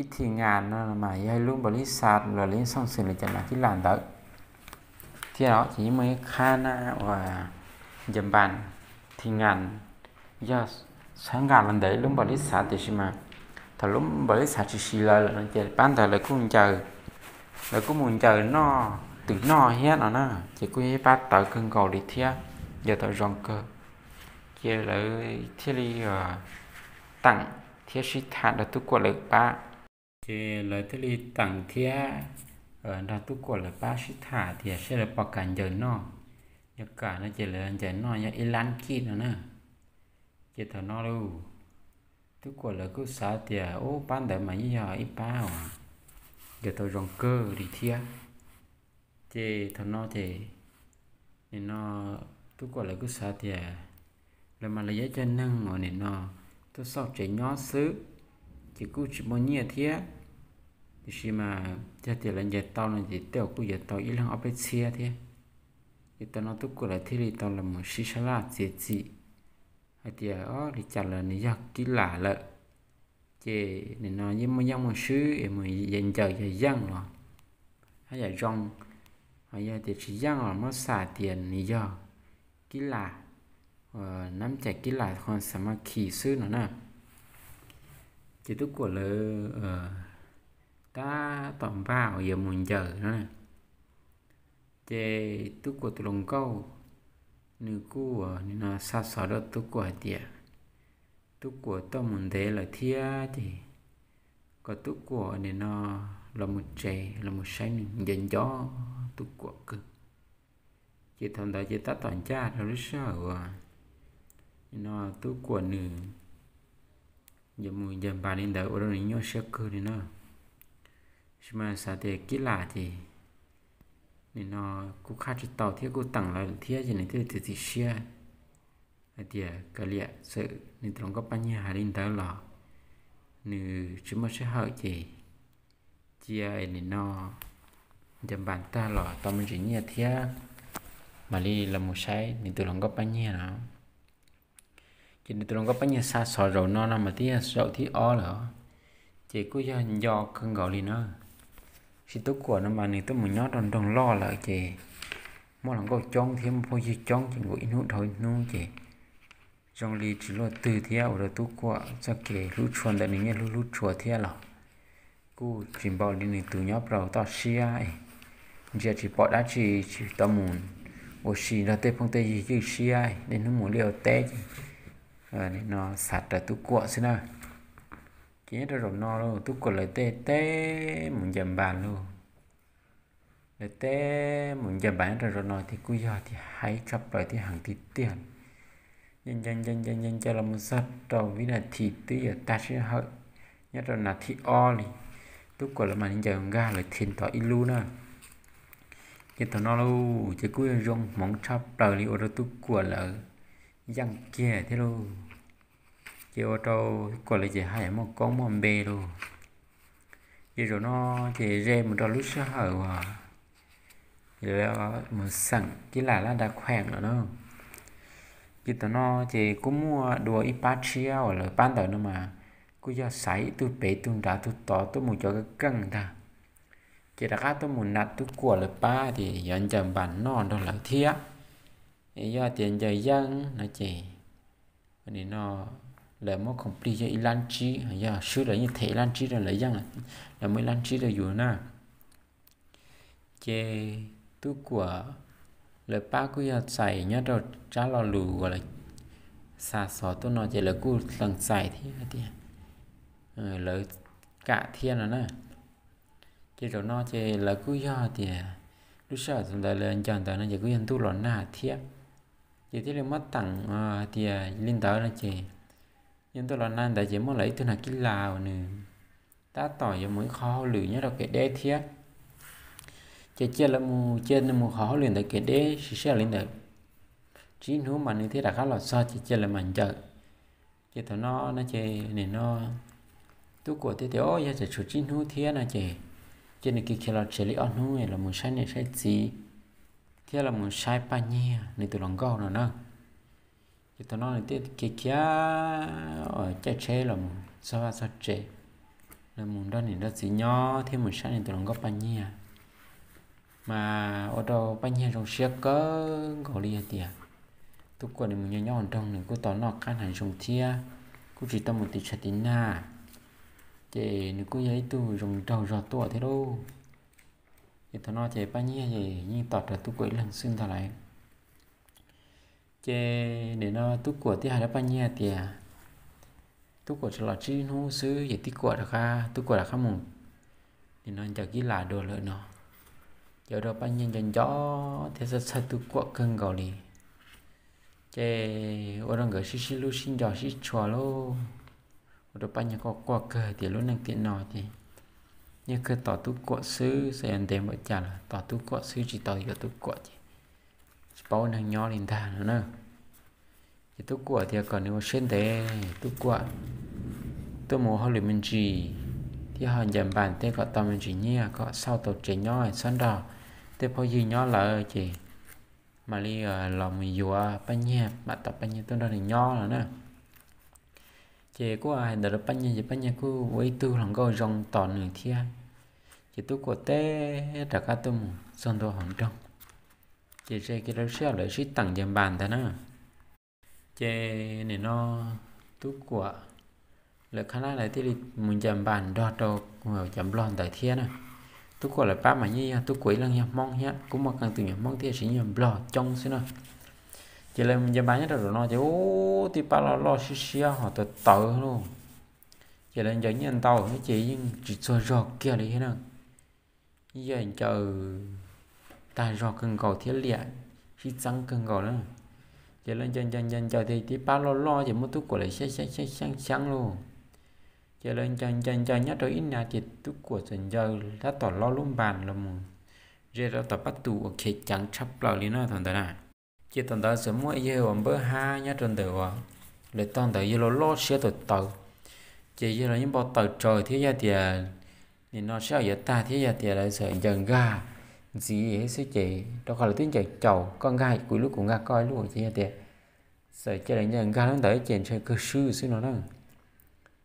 ib thi ngas no mas yog ib lub npaum li xav los li xooj xwm li cas mas kib lam ntawd thiab os. Ces yeej muaj ib qhab na uas ncaws npas thi ngas yog txhawb nqa los ntawm ib lub npaum li xav, tiam sis mas thaum lub npaum li xav tsis siv lawv lawm no ces pab ntawd lawv kuj ncaws, lawv kuj mus ncaws noj twm noj thiab no na, ces kuj yog ib pab tawv kawg nkaus li thiab, ncaws tau zoo kawg. Ces lawv thiaj li teem thiab sib tham nrog Tub Kuam lawv pab. Ces lawv thiaj li teem thiab nrog Tub Kuam lawv pab sib tham tias saib lawv puas kam ncaws noj. Yog kam no ces lawv ncaws noj yog ib lab kij no na. Ces thaum no lauj, Tub Kuam lawv kuj xav tias ub pab ntawd mas yeej yog ib pab uas ncaws tau zoo kawg li thiab. Ces thaum no ces nim no Tub Kuam lawv kuj xav tias lawv mas lawv yog cov neeg uas nim no tuaj xauj tsev nyob xwb, ces kuj tsis muaj nyiaj thiab. Tiam sis mas yog tias lawv ncaws tau no ces tej zaum kuj yuav tau ib leeg ob peb txhiab thiab. Ces thaum no Tub Kuam lawv thiaj li tau los mus sib sab laj txiav txim hais tias o li cas los nws yog kib lam lawm, ces nim no yeej muaj yeej muaj swb es mus ncaws yog yeej los haj yam zoo, ho yog tias tsis yeej los muab xam tias nws yog kib lam, nab cai kib lam ho xa ma khi xwb no na. Ces Tub Kuam lawv tab tom npaj uas yuav mus ncaws no. Ces Tub Kuam tus hluas nkauj nws kuj ua nim no xa xov rau Tub Kuam hais tias Tub Kuam tuaj mus ntev lawm thiab ces kom Tub Kuam nim no los mus tsev los mus saib nws, nco nco Tub Kuam kawg. Ces thaum ntawd ces tab tom ncaj rau lub sij hawm uas nim no Tub Kuam nws yuav mus ncaws npas li ntawd ua rau nws nyuaj siab kawg li na. Tab sis mas xav tias kib lam ces nim no kuj qhaj tsis tau thiab kuj teem lawv thiab ces nws thiaj li txiav txim siab hais tias kav liam, txawm nws tus hluas nkauj Paj Nyiag hais li ntawd los nws tsis muaj sij hawm ces cia nim no ncaws npas tag los tau me ntsis nyiaj thiab mam li los mus saib nws tus hluas nkauj Paj Nyiag no. Ces nws tus hluas nkauj Paj Nyiag xa xov zaum no no mas twb yog zaum thib ob lawm, ces kuj yog nco kawg nkaus li na. Tab sis Tub Kuam no mas nws tuaj mus nyob rau nroog loj lawm ces muaj hluas nkauj coob thiab muaj phooj ywg coob ces nkaus ib hnub dhau ib hnub ces zoo li tsis luaj twg thiab ua rau Tub Kuam txoj kev hlub tshua ntawd nws yeej hlub hlub tshua thiab los kuj tsis npaum li nws tus nyob rau toj siab, ntsia tsis pom dab tsi, tsis tau mus ua si nrog tej phooj tej ywg ywj siab, niaj hnub mus liaj ua teb ces no xav raws Tub Kuam xwb na. Ces nyob rau zaum no lauj, Tub Kuam lawv tej teb mus ncaws npas lauj. Lawv teb mus ncaws npas nyob rau zaum no ces kuj yog tias haib tshaj plaws thiab heev tiag tiag. Ncaws ncaws ncaws ncaws ncaws los mus txog rau vib nas this twb yuav tag sij hawm, nyob rau nas this ob li, Tub Kuam lawv mam li ncaws nkag lawv this tod ib lub na. Ces thaum no lauj ces kuj yog zoo hmoov tshaj plaws li ua rau Tub Kuam lawv yeej kiag thiab lauj. Ces ua rau Tub Kuam lawv ces haj yam muaj koob muaj npe lauj. Ces zaum no ces ze mus rau lub sij hawm uas mus xeem kib lam laj da khueem lawm na. Ces thaum no ces kuj muaj dua ib pab tshiab uas lawv pab ntawd no mas kuj yog xaiv ib tug pem ib tug nrad ib tug tod tuaj mus cov keej keej ntag. Ces rov qab tuaj mus nam Tub Kuam lawv pab tias yuav ncaws npas noj nrog lawv thiab. Es yog tias ncaws yeej no ces nim no lawv muab khoom plig yog ib lab tsib, yog swb lawv yeej them ib lab tsib rau lawv yeej, lawv muab ib lab tsib rau yus na. Ces Tub Kuam lawv pab kuj yog txais nyob rau tsab lo lus uas lawv xa xov tuaj no ces lawv kuj lees txais thiab tias lawv kam thiab no na. Ces zaum no ces lawv kuj yog tias lub sij hawm ntawd lawv ncaws ntawd no ces kuj yog ntuj los nag thiab. Ces thiaj li muab teem hais tias li ntawd no ces yog ntuj los nag ntawd ces muaj lawv ib tug nas kib las uas nws tab tom yuav mus ib qho hauj lwm nyob rau kev deb thiab. Ces cia lawv mus, cia nws mus qhov hauj lwm ntawd kev deb siv sij hawm li ntawd tsib hnub mas nws thiaj rov qab los txog ces cia lawv mam ncaws. Ces thaum no no ces nim no Tub Kuam thiaj tias, o, yog tseem tshuav tsib hnub thiab no ces cia nws khiav khiav los tsev li ob hnub los mus saib niam saib txiv thiab los mus saib Paj Nyiag nws tus hluas nkauj no na. Ces thaum no nws thiaj khiav khiav caij tsheb los mus txog vaj txog tsev, los mus nrog niam nrog txiv nyob thiab mus saib nws tus hluas nkauj Paj Nyiag. Mas ua rau Paj Nyiag zoo siab kawg nkaus li hais tias Tub Kuam nws mus nyob nyob hauv nroog nws kuj tau noj qab hnav zoo thiab kuj tsis tau mus tiv tshav tiv nag, ces nws kuj yog ib tug zoo nraug zog tuaj thiab lauj. Ces thaum no ces Paj Nyiag ces yeej tos rawv Tub Kuam ib leeg xwb ntag lauj. Ces nim no Tub Kuam thiaj hais rau Paj Nyiag tias Tub Kuam tsuas los tsib hnub xwb ces Tub Kuam rov qab, Tub Kuam rov qab mus nim no ncaws kib lam dua lawm no. Ces ua rau Paj Nyiag nco nco thiab txhawj txhawj Tub Kuam kawg nkaus li. Ces ua rau nkawd sib sib hlub sib nco sib tshua lauj. Ua rau Paj Nyiag quaj quaj kawg tias lub neej tiam no ces yeej kawg tos Tub Kuam xwb, xav yuav ntev npaum cas los tos Tub Kuam xwb, tsis tau yuav Tub Kuam ces tsis paub ua neeg nyob li ntag no na. Ces Tub Kuam tias kom nws ua siab ntev, Tub Kuam tuaj mus ua hauj lwm me ntsis thiab ho ncaws npas tej kom tau me ntsis nyiaj kom xauj tau tsev nyob, txhob nrog tej phooj ywg nyob lawm ces mam li los mus yuav Paj Nyiag, mam tos Paj Nyiag tuaj nrog nws nyob no na. Ces kuj hais ntawd rau Paj Nyiag ces Paj Nyiag kuj ua ib tug hluas nkauj zoo tos nws thiab. Ces Tub Kuam teb rov qab tuaj mus txog ntua hauv nroog, ces ze kiag rau lub sij hawm lawv sib teem ncaws npas ntawd na. Ces nim no Tub Kuam lawv khab nab lawv thiaj li mus ncaws npas nrog rau cov nplog ntawd thiab na. Tub Kuam lawv pab mas yeej yog Tub Kuam ib leeg yog Hmoob thiab, kuj muaj qee tus nyuam Hmoob thiab, tab sis yog nplog coob xwb na. Ces lawv mus ncaws npas nyob rau zaum no ces ub, tib pab loj loj siab siab ho tawv tawv lauj. Ces lawv ncaws nyiaj ntau ces yeej tsis txuag zog kiag li thiab na. Yeej yog ncaws tag zog kawg nkaus thiab liam sib txeeb kawg nkaus na. Ces lawv ncaws ncaws ncaws ncaws ces tib pab loj loj ces muab Tub Kuam lawv xyab xyab xyab xyab lauj. Ces lawv ncaws ncaws ncaws nyob rau ib na ces Tub Kuam txawm ncaws tab tom lob lub npas los mus ze rau tom pab tus uas khiav ceev tshaj plaws li no thaum ntawd na. Ces thaum ntawd txawm muaj ib yawg uas npawb hab nyob rau ntawm uas lawv tog ntawd, yawg los loj siab tawv tawv. Ces yawg los yeej npau taws raws thiab, yog tias nim no sij hawm yuav tag thiab yog tias lawv txawm ncaws nkag ntxiv xwb ces, rau qhov lawv twb ncaws caum, koj nkag kuv ib lub kuv nkag koj ib lub ces yog tias txawm cia lawv ncaws nkag lub ntawd ces ntshe kawg swb xwb no na.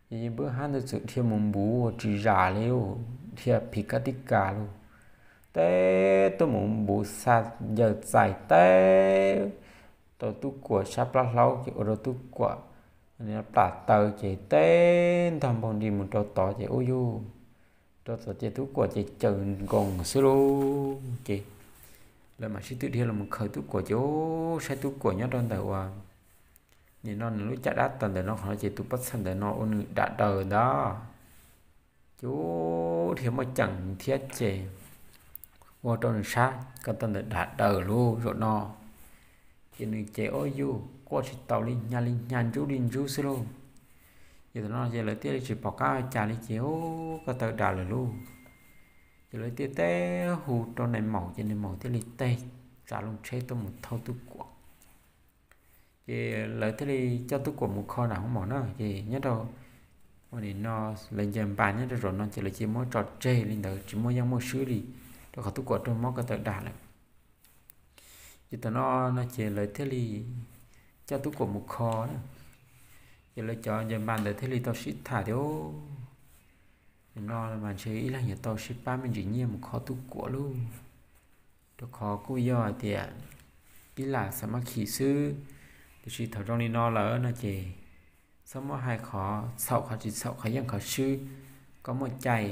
Ces yawg npawb hab ntawd txawm dhia mus npuv ua tsis zam li, dhia phiv kab tib kas lauj, teb tuaj mus npuv xa ncaws txais teb rau Tub Kuam sab plab hlaub ces ua rau Tub Kuam plam taw ces teb ntog npaug nti mus rau tod ces ub yuj, rau tod ces Tub Kuam ces caws nkoos xwb lauj. Ces lawv mam sib tw dhia los mus khaws Tub Kuam ces ub, saib Tub Kuam nyob rau ntawm uas nim no nws lub caj dab tawm ntawm no qhov no ces tus pob txha ntawm no ua nws dam daws ntag. Ces ub, dhia muaj ceem thiab ces ua rau nws sab ko taw ntawd dam daws lauj zaum no. Ces nws ces ub yuj, quaj tsis tau li, hnyav li hnyav, ntsub li ntsub xwb lauj. Ces thaum no ces lawv thiaj li tsis pom qab ua cas li ces ub, ko taw dam lawm lauj. Ces lawv thiaj teb hu rau nais maum ces nais maum thiaj li teg tsav loo tsheb tuaj mus thauj Tub Kuam. Ces lawv thiaj li coj Tub Kuam mus kho nram hoob mom na. Ces nyob rau ua nim no lawv ncaws npas nyob rau zaum no ces lawv cia muab tso tseg li ntawd, tsis muaj yeej muaj swb li, rau qhov Tub Kuam raug mob ko taw dam lawm. Ces thaum no no ces lawv thiaj li coj Tub Kuam mus kho na. Ces lawv cov ncaws npas ntawd thiaj li tau sib tham tias, nim no mas ntshe ib leeg yuav tau sib pab me ntsis nyiaj mus kho Tub Kuam lauj, rau qhov kuj yog hais tias ib lam xa mab khi xwb. Tiam sis thaum zoo li no lawm no ces txhob muab hais qhov txhaum qhov tsis txhaum, qhov yeej qhov swb, koj muaj cai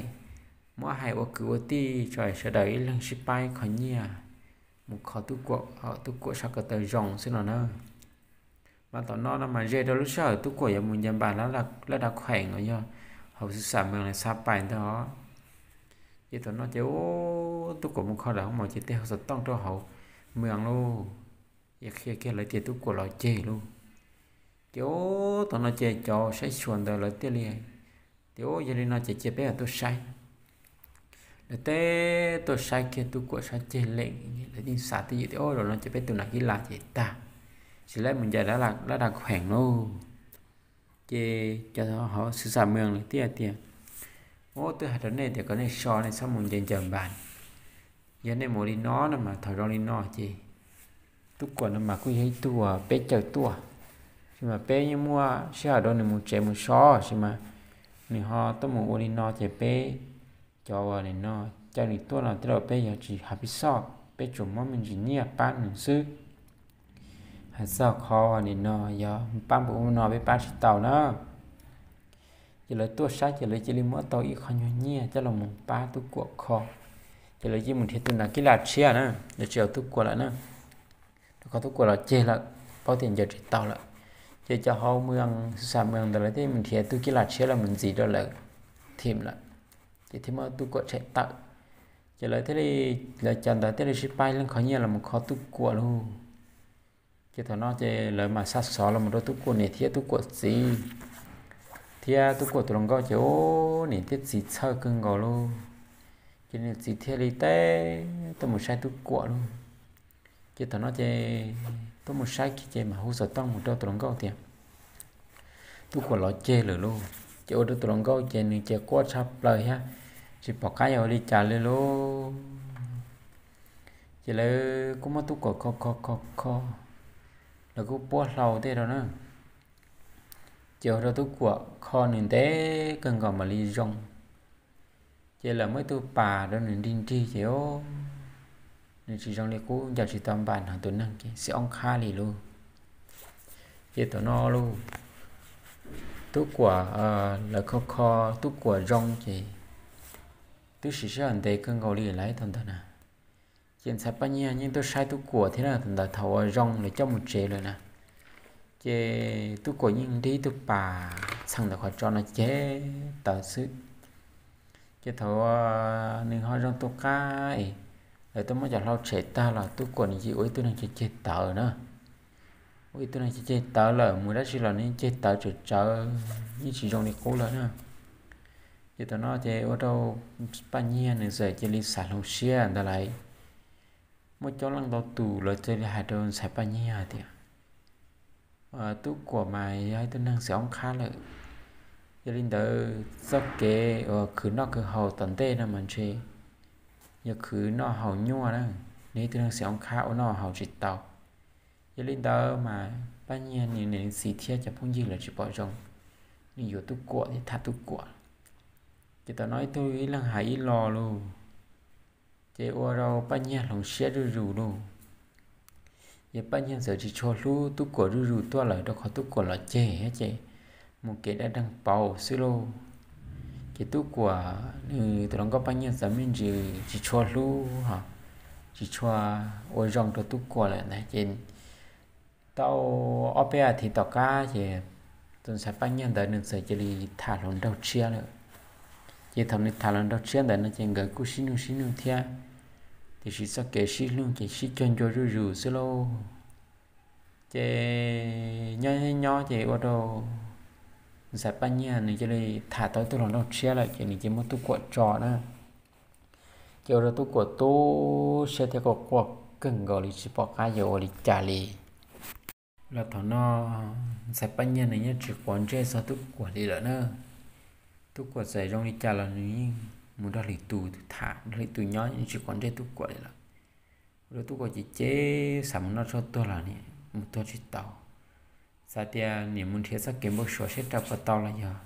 muab hais ua kwv ua tij tso, sawv daws ib leeg sib pab kho nyiaj mus kho Tub Kuam, Tub Kuam sab ko taw zoo xwb no na. Mas thaum no no mas ze rau lub sij hawm Tub Kuam yuav mus ncaws npas lab dav kheem uas yog hauv xwm xam mees lawv xa pais ntag. Ces thaum no ces ub, Tub Kuam mus kho nram hoob mom ces tej hauv xov tooj rau hauv mees lauj, qhia kiag lawv tias Tub Kuam los ceg lauj. Ces ub, thaum no ces cov saib xyuas ntawd lawv thiaj li tias, ub, yog li no ces cia peb tuaj saib. Lawv teb tuaj saib kiag Tub Kuam sab ceg leem, lawv thiaj xav twj ywm tias, ub, zaum no ces peb tus nas kib las ces tag, tsis laib mus ncaws lab dav kheem lauj. Ces cov hauv xwm xam mees lawv thiaj tias, ub, twb hais rau nej tias kom nej so, nej txhob mus ncaws ncaws npas. Yog nej mus li no no mas thaum zoo li no ces Tub Kuam no mas kuj yog ib tug uas peb caw tuaj, sis mas peb yeej muaj sij hawm rau nws mus tsev mus so, sis mas nws ho tuaj mus ua li no ces peb cov uas nim no caw nws tuaj no tej zaum peb yuav tsis hais peb xoj, peb tsuas muab me ntsis nyiaj pab nws xwb. Hais txog qhov nim no yog pab npaum no peb pab tsis tau na. Ces lawv tuaj saib ces lawv cia li muab tau ib qho nyuag nyiaj coj los mus pab Tub Kuam kho. Ces lawv cia li mus nrhiav tus nas kib las tshiab na, lawv tsis yuav Tub Kuam lawm na, rau qhov Tub Kuam los ceg lawm, paub tias ncaws tsis tau lawm. Ces cov hauv mees xwm xam mees ntawd lawv thiaj mus nrhiav tus kib las tshiab los mus ntxiv rau lawv thim lawm, ces thiaj muab Tub Kuam tshem tawm. Ces lawv thiaj li, lawv cov ntawd thiaj li sib pab ib leeg kho nyiaj los mus kho Tub Kuam lauj. Ces thaum no ces lawv mam xa xov los mus rau Tub Kuam niam thiab Tub Kuam txiv thiab Tub Kuam tus hluas nkauj ces ub, niam thiab txiv txhawj kawg nkaus lauj. Ces niam txiv thiaj li teb tuaj mus saib Tub Kuam lauj. Ces thaum no ces tuaj mus saib kiag ces mam hu xov tooj mus rau tus hluas nkauj tias Tub Kuam los ceg lawm lauj. Ces ua rau tus hluas nkauj ces nws ces quaj tshaj plaws thiab tsis pom qab yuav ua li cas li lauj. Ces lawv kuj muab Tub Kuam kho kho kho kho, lawv kuj puab hlau tej rau na. Ces ua rau Tub Kuam kho nws ntev kawg nkaus mam li zoo. Ces lawv muab ib tug pas rau nws nrig nrig ces nws tsis zoo li qub, ncaws tsis tau npas, hnov tus neeg ces xib oob qhab li lauj. Ces thaum no lauj, Tub Kuam, lawv kho kho Tub Kuam zoo ces twb siv sij hawm ntev kawg nkaus li lawm thaum ntawd na. Ces ntxhais Paj Nyiag yeej tuaj saib Tub Kuam thiab na, thaum ntawd thaum uas zoo lawv coj mus tsev lawm na. Ces Tub Kuam yeej nrig ib tug pas txheem ntawm qhov tso no ceg tawv xwb. Ces thaum nws ho zoo tu qab es lawv tuaj muab cov hlau tshem tag los Tub Kuam nws cia li ua ib tug neeg ceg ceg tawv na. Ua ib tug neeg ceg ceg tawv lawm, mus dab tsi los nws ceg tawv tsawv tsawv, yeej tsis zoo li qub lawm na. Ces thaum no ces ua rau Paj Nyiag nws txawm cia li xav hloov siab ntawd lawm, muaj coob leej ntau tus lawv thiaj li hais rau ntxhais Paj Nyiag hais tias, Tub Kuam mas yog ib tug neeg xiam oob qhab lawm. Yog li ntawd txoj kev uas khwv noj khwv haus tom ntej no mas ntshe yog khwv noj haus nyuaj na, nws ib tug neeg xiam oob qhab ua noj haus tsis tau. Yog li ntawd mas Paj Nyiag nws niam nws txiv thiab cov phooj ywg lawv tsis pom zoo, nws yuav Tub Kuam thiab tham Tub Kuam. Ces thaum no ib tug ib leeg hais ib lo lauj, ces ua rau Paj Nyiag hloov siab zuj zus lauj. Ces Paj Nyiag txawm tsis tshua hlub Tub Kuam zuj zus tuaj lawm rau qhov Tub Kuam los ceg ces mus kev dab deeg pauv xwb lauj. Ces Tub Kuam nws tus hluas nkauj Paj Nyiag txawm me ntsis tsis tshua hlub, tsis tshua ua zoo rau Tub Kuam lawm ntag. Ces tau ob peb a thiv tom qab ces tus ntxhais Paj Nyiag ntawd nws txawm cia li tham hluas nraug tshiab lawm. Ces thaum nws tham hluas nraug tshiab ntawd no ces nkawd kuj sib nug sib nug thiab, tiam sis txoj kev sib nug ces sib cuag ncua zuj zus xwb lauj. Ces nyob nyob ces ua rau ntxhais Paj Nyiag nws cia li tham tau ib tug hluas nraug tshiab lawm ces nws cia li muab Tub Kuam tso na. Ces ua rau Tub Kuam tu siab thiab quaj quaj kawg nkaus li tsis pom qab yuav ua li cas li. Los thaum no ntxhais Paj Nyiag nws yeej tsis quav ntsej txog Tub Kuam li lawm na. Tub Kuam txawm zoo li cas los nws yeej mus nrog lwm tus tham, nrog lwm tus nyob, yeej tsis quav ntsej Tub Kuam li lawm. Ua rau Tub Kuam ces xav mus noj tshuaj tuag los mus tuag tsis tau. Xav tias niam mus nrhiav txoj kev npau suav seb rau puas tau los yog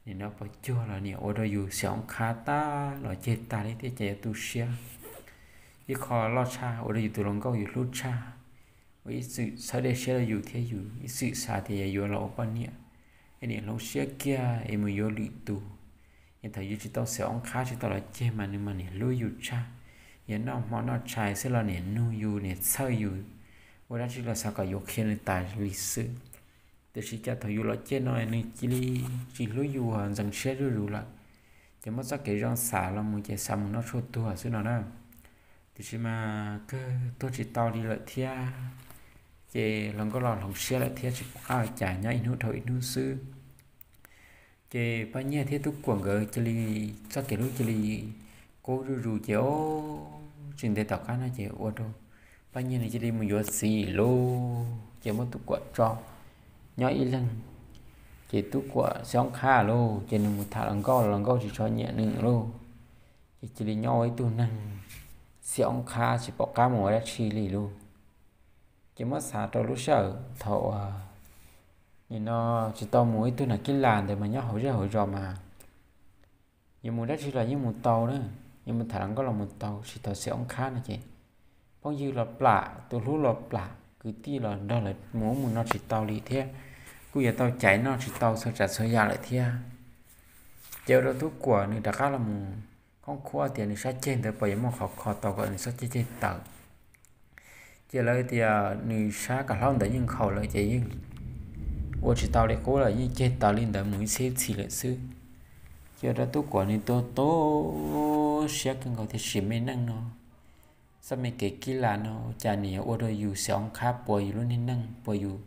nim no puas cuag los niam ua rau yus xiam oob qhab tag los ceg tag li thiab ces yuav tu siab. Ib qho loj tshaj ua rau yus tus hluas nkauj yus hlub tshaj, uas ib txwm txhawb dej siab rau yus thiab yus ib txwm xav tias yog yuav los ua poj niam, es niam hloov siab kiag es mus yuav lwm tus. Es thaum yus tsis tau xiam oob qhab tsis tau los ceg mas nws mas niam hlub yus tshaj, yog noj hmo noj tshais xwb los niam nug yus niam txhawj yus, ua dab tsi los xav kom yuav qhia nws tas li xwb. Tiam sis cas thaum yus los ceg no nws cia li tsis hlub yus, ntxeev siab zuj zus lawm. Ces muab txoj kev zoo xav los mus ces xav mus noj tshuaj tuag xwb no na. Tiam sis mas kawg tuag tsis tau li lawm thiab, ces hluas nkauj los hloov siab lawm thiab tsis pom qab ua cas, nyob ib hnub dhau ib hnub xwb. Ces Paj Nyiag thiab Tub Kuam nkawd cia li, txoj kev hlub cia li qub zuj zus ces o, tsis ntev tom qab no ces ua rau Paj Nyiag nws cia li mus yuav txiv lauj, ces muab Tub Kuam tso nyob ib leeg. Ces Tub Kuam xiam oob qhab lauj, ces nws mus tham hluas nkauj, hluas nkauj tsis tshua nyiam nws lauj. Ces cia li nyob ua ib tug neeg xiam oob qhab tsis pom qab mus ua dab tsi li lauj. Ces muab xav rau lub sij hawm thaum uas nim no tsis tau mus ib tug nas kib las ntawd mas nyob hauv zej hauv zos mas yuav mus dab tsi los yeej mus tau na, yuav mus tham hluas nkauj los mus tau, tsis tau xiam oob qhab no ces phooj ywg los plam, tus hlub los plam, kwv tij los nrog lawv mus ub mus no tsis tau li thiab, kuj yuav tau caiv noj tsis tau txhua tsav txhua yam lawm thiab. Ces ua rau Tub Kuam nws rov qab los mus khoob khuab tias nws sab ceg ntawd puas yuav muaj qhov kho tau kom nws txhob ceg ceg tawv. Ces lawv tias nws sab kav hlaub ntawd yeej nkhaus lawm ces yeej ua tsis tau li qub lawm, yeej ceg tawv li ntawd mus ib txhiab ib txhis lawm xwb. Ces ua rau Tub Kuam nws tu tu siab kawg nkaus tiam sis me neej no, txoj me kev kib las no ua cas nws yuav ua rau yus xiam oob qhab, puas yus lub niag neej, puas yus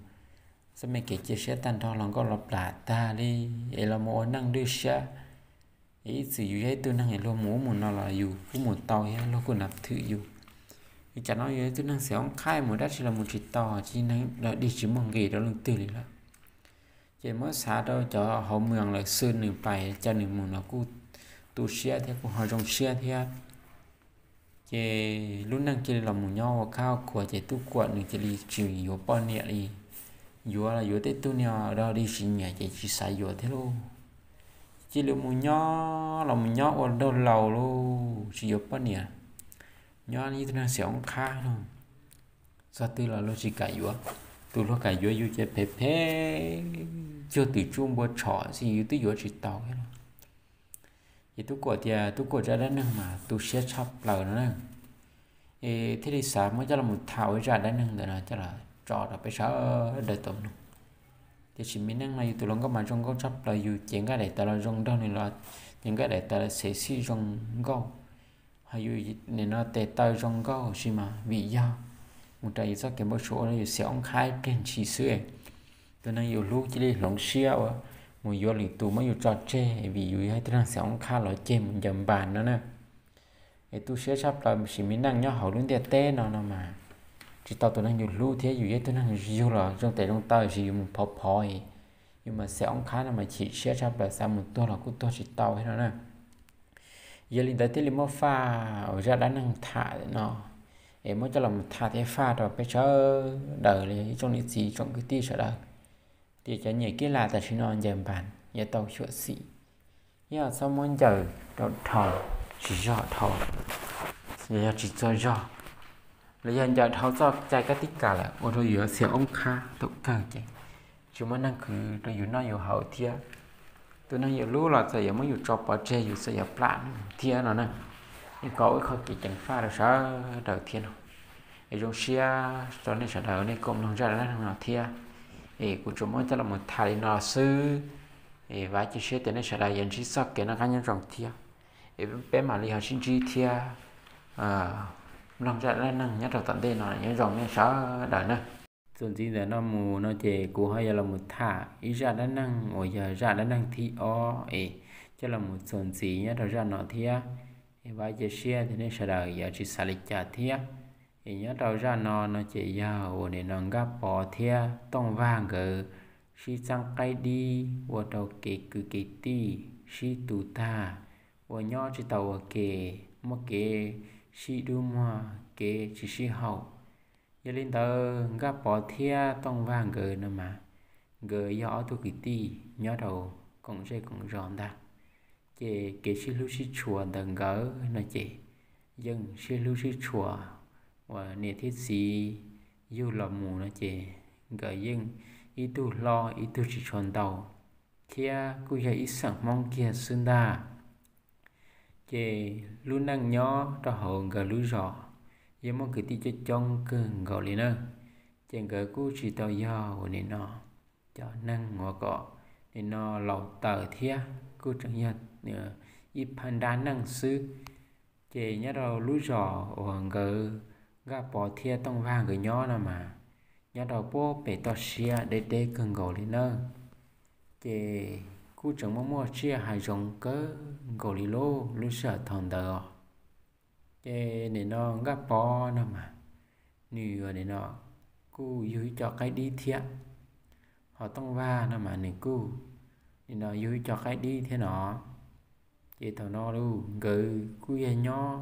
txoj me kev cia siab tag nrho, hluas nkauj los plam tag li, es los mus ua neej lwj siab, es ib txwm yus yog ib tug neeg luag mus ub mus no los yus kuj mus tau thiab, luag kuj nav thwm yus. Li cas no yus ib tug neeg xiam oob qhab mus dab tsi los mus tsis tau, tsis neeg dig tsis muaj nqis rau leej twg li lawm. Ces muab xav rau cov hauv moos lawm xwb, nws pais caw nws mus no kuj tu siab thiab kuj ho zoo siab thiab. Ces lub neej cia li los mus nyob ua khab ua khuav ces Tub Kuam nws cia li tsis yuav poj niam li. Yuav los yuav tej tug niag dog dig tsis nyiam ces tsis xav yuav thiab lauj. Cia li mus nyob los mus nyob ua nraug laus lauj, tsis yuav poj niam, nyob ib tug neeg xiam oob qhab no, txog twg los luag tsis kam yuav. tus hluas nkauj yuav yus ces phem phem cuag twm tsuj npua tshom xwb, yus twb yuav tsis tau thiab los. Ces Tub Kuam tias Tub Kuam zaj dab neeg mas tu siab tshaj plaws no na. Es thiaj li xav muab coj los tham ua zaj dab neeg ntawm no coj los tso rau peb sawv daws tau mloog. Tiam sis me neej no yus tus hluas nkauj mas zoo nkauj tshaj plaws, yus cev nqaij daim tawv los zoo nraug nws los, cev nqaij daim tawv los xev xij zoo nkauj. Ho yus nim no tes taw zoo nkauj sis mas vim yog mus rau yus txoj kev npau suav ua rau yus xiam oob qhab ib pliag ntshis xwb. Tus neeg yus hlub cia li hloov siab ua mus yuav lwm tus muab yus tso tseg vim yus yog ib tug neeg xiam oob qhab los ceg mus ncaws npas no na. Es tu siab tshaj plaws, sim me neej nyob hauv lub ntiaj teb no no mas tsis tau tus neeg yus hlub thiab, yus yog ib tug neeg yug los zoo tes zoo taw sis yus mus phov phov, yus mas xiam oob qhab no mas chim siab tshaj plaws, xav mus tuag los kuj tuag tsis tau thiab no na. Yog li ntawd thiaj li muab faj ua zaj dab neeg tham no, es muab coj los tham thiab faj rau peb sawv daws los yog ib tsoom niam txiv tsoom kwv tij sawv daws, tias cov nyiam kib lam tam sim no ncaws npas yuav tau xyuam xim, yog txhob muab ncaws rau dhau, tsis zog dhau, yog tsis txog zog, los yog ncaws dhau txoj cai kab tib kas lawm ua rau yus xiam oob qhab thaum kawg ces tsis muaj neeg khwv rau yus noj yus haus thiab. Tus neeg yus hlub los txawm yuav muab yus tso pov tseg, yus txawm yuav plam thiab no na. Nej kom ua ib qho kev ceev faj rau sawv daws thiab no. Es zoo siab rau nej sawv daws nej koom mloog zaj dab neeg no thiab. Es kuv tsuas muab coj los tham li no xwb. Es vam cia siab tias nej sawv daws yuav ntsib txoj kev noj qab nyob zoo thiab. Es peb mam li ho sib ntsib thiab mloog zaj dab neeg nyob rau tom ntej no, nyob zoo nej sawv daws na. Txuas ntxiv ntawm no mus no ces kuv ho yuav los tham ib zaj dab neeg uas yog zaj dab neeg thib ob es coj los txuas ntxiv nyob rau zaj no thiab. Es vam cia siab tias nej sawv daws yuav tsis xav li cas thiab. Es nyob rau zaj no no ces yog uas nim no Nkaj Pov thiab Tooj Vaj nkawd sib txeeb qaib dib ua rau kev kwv kev tij sib tu tag, ua nyob tsis tau ua ke, muaj kev sib dub muag kev tsis sib haum. Yog li ntawd Nkaj Pov thiab Tooj Vaj nkawd no mas nkawd yog ob tug kwv tij nyob rau koom zej koom zos ntag. Ces kev sib hlub sib tshua ntawm nkawd no ces yeej sib hlub sib tshua uas niam thiab txiv yug los mus no ces nkawd yeej ib tug hlob ib tug tsis tshua ntau, thiab kuj yog ib xeem Hmoob kiag xwb ntag. Ces lub neej nyob rau hauv nkawd lub zos yeej muaj kwv tij coob coob kawg nkaus li na. Ces nkawd kuj tsis tau yog uas nim no cov neeg uas kom nim no laus taws thiab, kuj tseem yog ib phab nrab neej xwb. Ces nyob rau lub zos uas nkawd Nkaj Pov thiab Tooj Vaj nkawd nyob no mas nyob rau puag pem toj siab deb deb kawg nkaus li na. Ces kuj tseem muaj muaj tsiaj hav zoov kawg nkaus li lauj lub sij hawm thaum ntawd os. Ces nim no Nkaj Pov no mas nws nim no kuj yug ib co qaib dib thiab, ho Tooj Vaj no mas nws kuj nim no yug ib co qaib dib thiab no. Ces thaum no los nkawd kuj yog nyob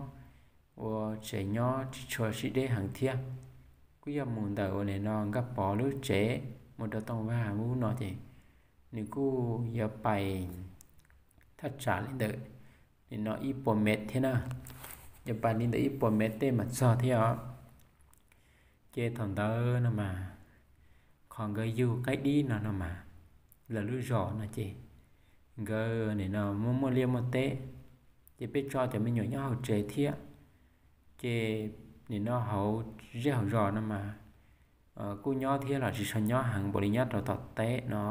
ua tsev nyob tsis tshua sib deb heev thiab, kuj yog mus ntawm uas nim no Nkaj Pov lub tsev mus rau Tooj Vaj lub no ces nws kuj yuav pais thaj tsam li ntawm nim no ib puas mev thiab na, yuav pais li ntawm ib puas mev tej mas txog thiab os. Ces thaum ntawd no mas qhov nkawd yug qaib dib no no mas lawv lub zos no ces nkawd nim no muaj muaj liaj muaj teb, ces peb tso cov me nyuam nyob hauv tsev thiab. Ces nim no hauv zej hauv zos no mas kuj nyob thiab los tsis tshua nyob heev npaum li nyob rau tom teb no.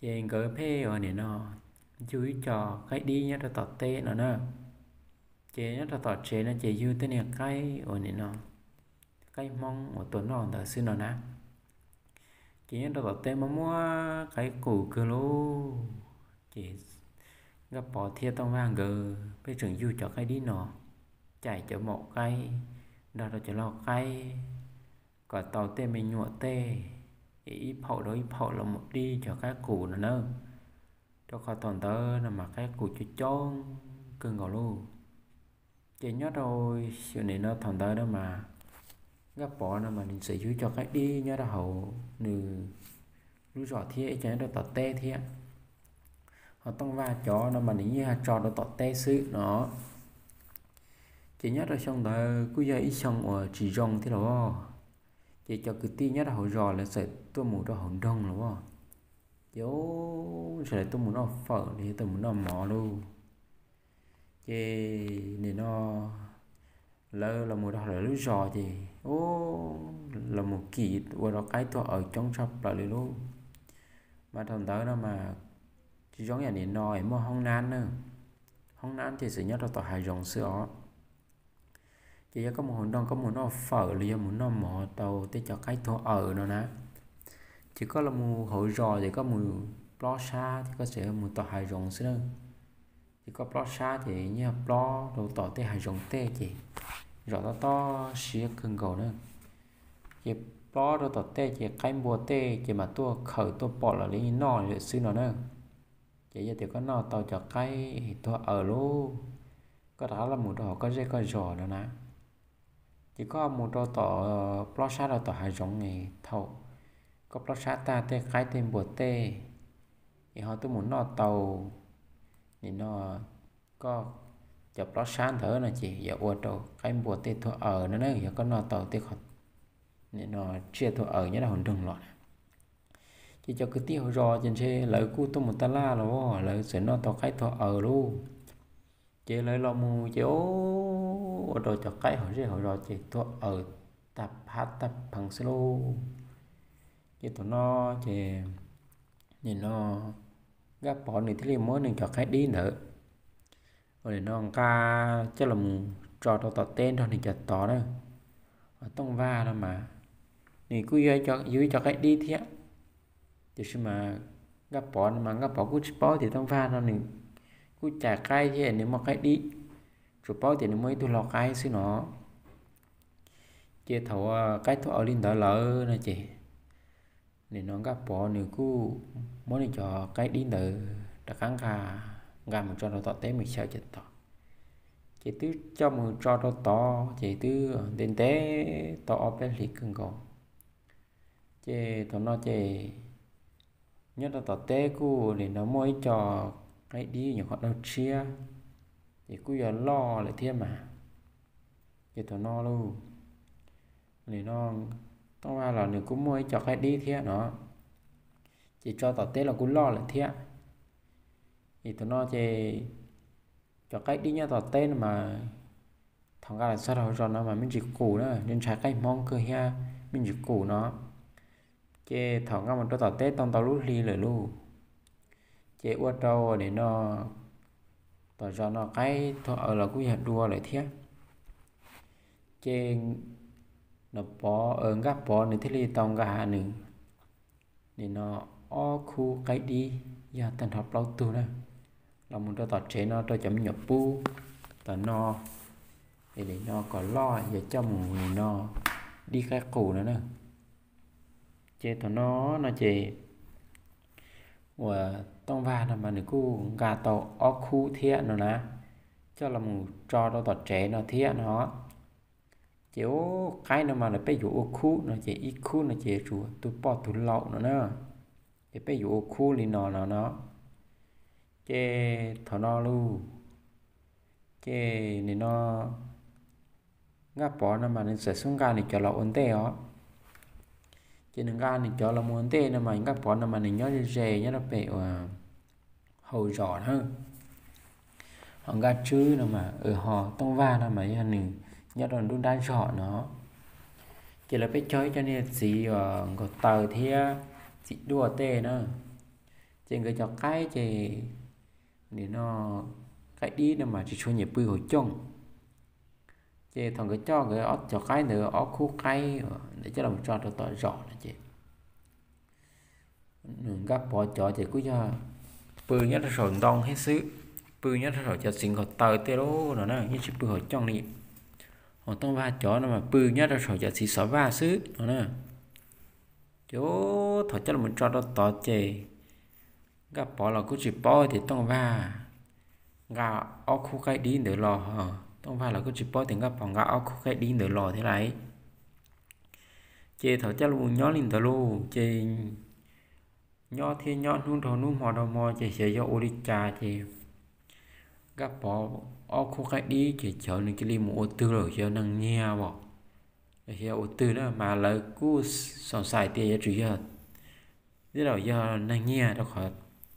Ces nkawd pheej uas nim no yug ib co qaib dib nyob rau tom teb no na. Ces nyob rau tom tsev no ces yug tej niag qaib uas nim no qaib Hmoob uas tuaj noj ntawd xwb no na. Ces nyob rau tom teb muaj muaj qaib qus kawg lauj. Ces Nkaj Pov thiab Tooj Vaj nkawd pheej tseem yug cov qaib dib no, cais cov maum qaib, nrog rau cov lau qaib, kom tau tej me nyuam tej, es ib phaum rau ib phaum los mus dib cov qaib qus no na. Rau qhov thaum ntawd no mas qaib qus coob coob kawg nkaus lauj. Ces nyob rau xyoo nim no thaum ntawd no mas Nkaj Pov no mas nws txawm yug cov qaib dib nyob rau hauv nws lub zos thiab ib co nyob rau tom teb thiab. Ho Tooj Vaj cov no mas nws yeej yog tso rau tom teb xwb no. Ces nyob rau xyoo ntawd kuj yog ib xyoo uas tsis zoo thiab los, Ces cov kwv tij nyob rau hauv zos lawv txawm tuaj mus rau hauv nroog los as. Ces ub, ntshe lawv tuaj mus noj fawm los yog tuaj mus noj mov lauj. Ces nim no lawv los mus rau lawv lub zos ces ub, los mus kis ua rau qaib tuag aws coob tshaj plaws li lauj. Mas thaum ntawd no mas tsis zoo yam nim no es muaj hoob nab na. Hoob nab ces txawm nyob rau tom hav zoov xwb os. Ces yog koj mus hauv nroog koj mus noj fawm los yog mus noj mov tau tej cov qaib tuag aws no na, ces koj los mus hauv zos ces koj mus plob sab ces koj tseem mus tom hav zoov xwb na. Ces koj plob sab ces yeej yog plob rau tom tej hav zoov tej ces zom tob tob siab kawg nkaus na. Ces plob rau tom tej ces qaib npua tej ces mas tuaj khaws tuaj pom los li noj li lawm xwb no na. Ces yog tias koj noj tau cov qaib tuag aws lauj, koj rov qab los mus rau hauv koj zej koj zos no na. Ces koj mus rau tom plob sab rau tom hav zoov es thaum koj plob sab tag tej qaib tej npua tej es ho tuaj mus noj tau nim no koj cov plob sab ntawd no ces yuav ua rau qaib npua tej tuag aws no na, yog koj noj tau tej qhov nim no tsiaj tuag aws nyob rau hauv nroog los na. Ces cov kwv tij hauv zos ces ntshe lawv kuj tuaj mus taj laj los lawv txawm noj tau qaib tuag aws lauj. Ces lawv los mus ces ua rau cov qaib hauv zej hauv zos ces tuag aws tag phab tag pheev xwb lauj. Ces thaum no ces nim no Nkaj Pov nws thiaj li muab nws cov qaib dib ntawd ua li no nqa coj los mus tso rau tom teb nrog nws cov tod na. Tooj Vaj no mas nws kuj yug ib co qaib dib thiab, tiam sis mas Nkaj Pov no mas Nkaj Pov kuj tsis paub tias Tooj Vaj no nws kuj cais qaib thiab nws muaj qaib dib, tsuas paub tias nws muaj ib tug lau qaib xwb no. Ces thaum qaib tuag aws li ntawd lawm no ces nim no Nkaj Pov nws kuj muab nws cov qaib dib ntawd rov qab nqa, nqa mus tso rau tom teb mus xyaw cov tod. Ces twb coj mus tso rau tod ces twb ntev ntev tau ob peb hlis kawg nkaus. Ces thaum no ces nyob rau tom teb kuj nim no muaj ib co qaib dib nyuam qhuav dau tshiab, ces kuj yog loj lawm thiab mas. Ces thaum no lauj, nim no Tooj Vaj los nws kuj muaj ib co qaib dib thiab no, ces tso tom teb los kuj loj lawm thiab. Es thaum no ces cov qaib dib nyob tom teb no mas thaum nqa los txog rau hauv zos no mas me ntsis qus na, ntshai qaib Hmoob kawg thiab me ntsis qus no. Ces thaum nqa mus rau tom teb tau ntau lub hli lawm lauj, ces ua rau nim no tom zos no qaib tuag aws los kuj yog dua lawm thiab. Ces no Pov, Nkaj Pov nws thiaj li tau nqa nws nim no ob khub qaib dib yog tag nrho plaub tug na los mus rau tom tsev no rau cov me nyuam pub tom no, es nim no kom loj yog coj mus nim no dib qaib qus no na. Ces thaum no no ces uas Tooj Vaj no mas nws kuj nqa tau ob khub thiab no na, coj los mus tso rau tom tsev no thiab no. Ces ub, qaib no mas lawv peb yuav ua khub no ces ib khub no ces tsuas tus poj tus lau no na, ces peb yuav ua khub li no no no. Ces thaum no lauj, ces nim no Nkaj Pov no mas nws txawm xub nqa nws cov los ua ntej os. Ces nws nqa nws cov los ua ntej no mas Nkaj Pov no mas nws nyob ze ze nyob rau pem uas hauv zos na. Ho Nkaj Tswb no mas, ho Tooj Vaj no mas yog nws nyob rau nruab nrab zog no. Ces lawv peb cog ib co niag txiv uas nkaus taw thiab txiv duaj tej na. Ces nkawd cov qaib ces nim no qaib dib no mas tsis tshua nyiam pw hauv cooj. Ces thaum nkawd coj nkawd ob cov qaib ntawd ob khub qaib ntawd coj los tso rau tom zos no ces Nkaj Pov cov ces kuj yog pw nyob rau saum ntoo thiab xwb, pw nyob rau saum cov txiv nkaus taw tej lauj no na, yeej tsis pw hauv cooj li. Ho Tooj Vaj cov no mas pw nyob rau saum cov txiv xov vaj xwb no na. Ces thaum coj los tso rau tod ces Nkaj Pov los kuj tsis paub tias Tooj Vaj nqa ob khub qaib dib ntawd los, Tooj Vaj los kuj tsis paub tias Nkaj Pov nqa ob khub qaib dib ntawd los thiab lauj. Ces thaum coj los nyob li ntawd lauj ces nyob thiab nyob, hnub dhau hnub hmo dhau hmo ces xyov yog ua li cas ces Nkaj Pov ob khub qaib dib ces cov nws cia li mus ua twg lawm, xyov neeg nyiag as. los yog ua twg na mas lawv kuj xoom xais tias yuav tsum yog, twb laus yog neeg nyiag rau qhov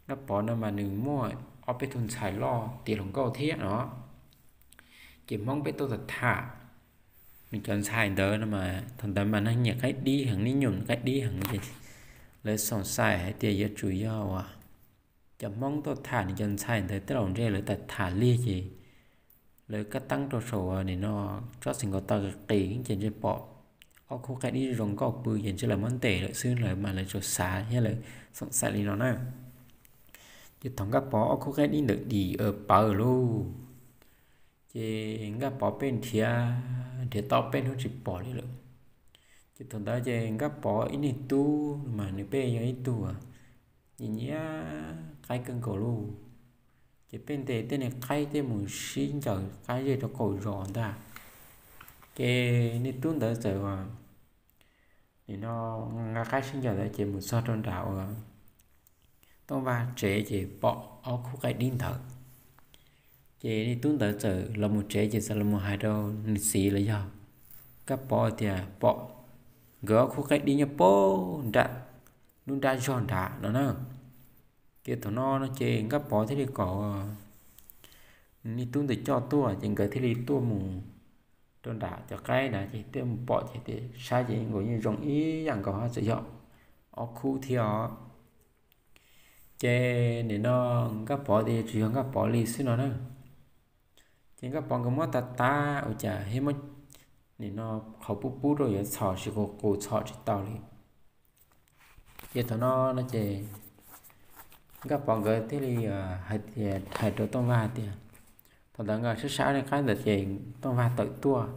Nkaj Pov no mas nws muaj ob peb tug ntxhais loj tiav hluas nkauj thiab no. Ces Hmoob peb tuaj tham tham nws cov ntxhais ntawd no mas thaum ntawd mas neeg nyiam qaib dib heev, nib nyum qaib dib heev ces lawv xoom xais hais tias yuav tsum yog uas cov Hmoob tuaj tham nws cov ntxhais ntawd twb laus ntshe lawv tham tham lig ces lawv kab teeb rau saum nim no tsob txiv nkaus taw qis qis ces ntshe pom ob khub qaib dib zoo nkauj pw ces ntshe lawv muab ntes lawm xwb, lawv mas lawv tsuas xav thiab lawv xoom xais li no na. Ces thaum Nkaj Pov ob khub qaib dib ntawd dim pawv lauj, ces Nkaj Pov pheej nrhiav, nrhiav tau peb hnub tsis pom li lawm. Ces thaum ntawd ces Nkaj Pov ib niag tub mas nws pheej yog ib tug nyiam nyiam qaib kawg nkaus lauj. Ces pheej ntes tej niag qaib tej mus sib ncaws qab zej rau qaum zos ntag. Ces niag tub ntawd txawm nim no nqa qaib sib ncaws ntawd ces mus txog rau nram uas Tooj Vaj tsev ces pom ob khub qaib dib ntawd. Ces niag tub ntawd txawm los mus tsev ces txawm los mus hais rau nws txiv los yog Nkaj Pov tias pom nkawd ob khub qaib dib nyob puag nram lub nrab zog nrad no na. Ces thaum no no ces Nkaj Pov thiaj li kom niag tub ntawd coj tuaj ces nkawd thiaj li tuaj mus rau nram cov qaib ntawd ces thiaj mus pom ces saib ces nkaus yeej zoo ib yam nkaus ho txawm yog ob khub thiab os. Ces nim no Nkaj Pov tias tsis yog Nkaj Pov li xwb no na. Ces Nkaj Pov nkawd muab tas tas ua cas thiab muab nim no qhov pub pub rau yuav txhom tsis qus qus txhom tsis tau li. Ces thaum no no ces Nkaj Pov nkawd thiaj li hais tias, hais rau Tooj Vaj tias, thaum ntawd nkawd sib sab niag qaib ntawd ces Tooj Vaj tawm tuaj,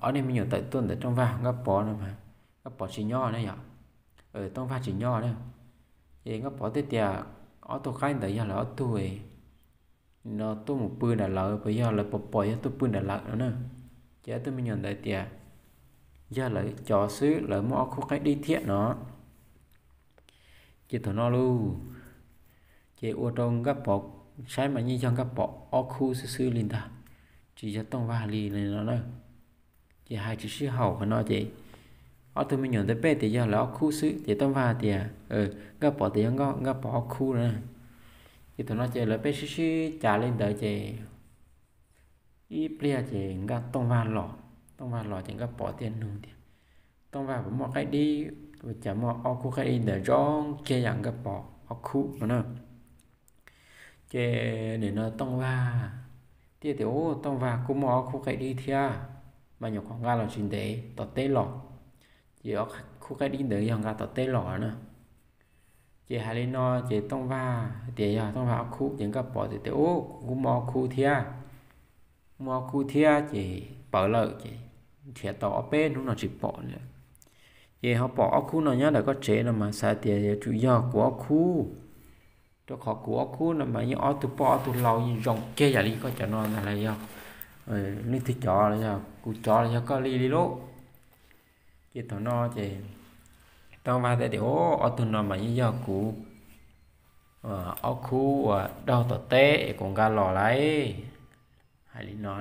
ob niag me nyuam tawm tuaj ntawm Tooj Vaj, Nkaj Pov no mas Nkaj Pov tsis nyob na yom, Tooj Vaj tsis nyob na. Ces Nkaj Pov thiaj tias ob tug qaib ntawd yog lawv ob tug no tuaj mus pw nram lawv, puas yog lawv pom pom yog tuaj pw nram lawv no na. Ces ob tug me nyuam ntawd tias yog lawv cov xwb, lawv muaj ob khub qaib dib thiab no. Ces thaum no lauj, ces ua rau Nkaj Pov saib mas yeej yog Nkaj Pov ob khub xwb xwb li ntag, tsis yog Tooj Vaj li no na. Ces hais tsis sib haum qhov no ces ob tug me nyuam ntawd pheej tias yog lawv ob khub xwb ces Tooj Vaj tias, Nkaj Pov tias yog Nkaj Pov ob khub na. Ces thaum no ces lawv pheej sib sib cav li ntawd ces ib pliag ces Nkaj, Tooj Vaj los, Tooj Vaj los ces Nkaj Pov thiaj nug tias, Tooj Vaj, puas muaj qaib dib, ua cas muaj ob khub qaib dib ntawd zoo kiag yam Nkaj Pov ob khub no na? Ces nim no Tooj Vaj thiaj tias, Ub, Tooj Vaj kuj muaj ob khub qaib dib thiab, mas nyuam qhuav nqa los tsis ntev tom teb los, ces ob khub qaib dib ntawd yog nqa tom teb los na. Ces hais li no ces Tooj Vaj tias yog Tooj Vaj ob khub ces Nkaj Pov tias, Ub, kuv kuj muaj ob khub thiab, muaj ob khub thiab ces pawv lawm ces nrhiav tau ob peb hnub no tsis pom li. Ces ho pom ob khub no nyob ntawm koj tsev no mas xav tias yuav tsum yog kuv ob khub, rau qhov kuv ob khub no mas yeej ob tug poj ob tug lau yeej zoo kiag yam li koj cov no ntag los yog leej twg cov los yog kuv cov los yog koj li li lauj. Ces thaum no ces Tooj Vaj thiaj tias, Ub, ob tug no mas yeej yog kuv ob khub uas daug tom teb es kuv nqa los lawm. Hais li no,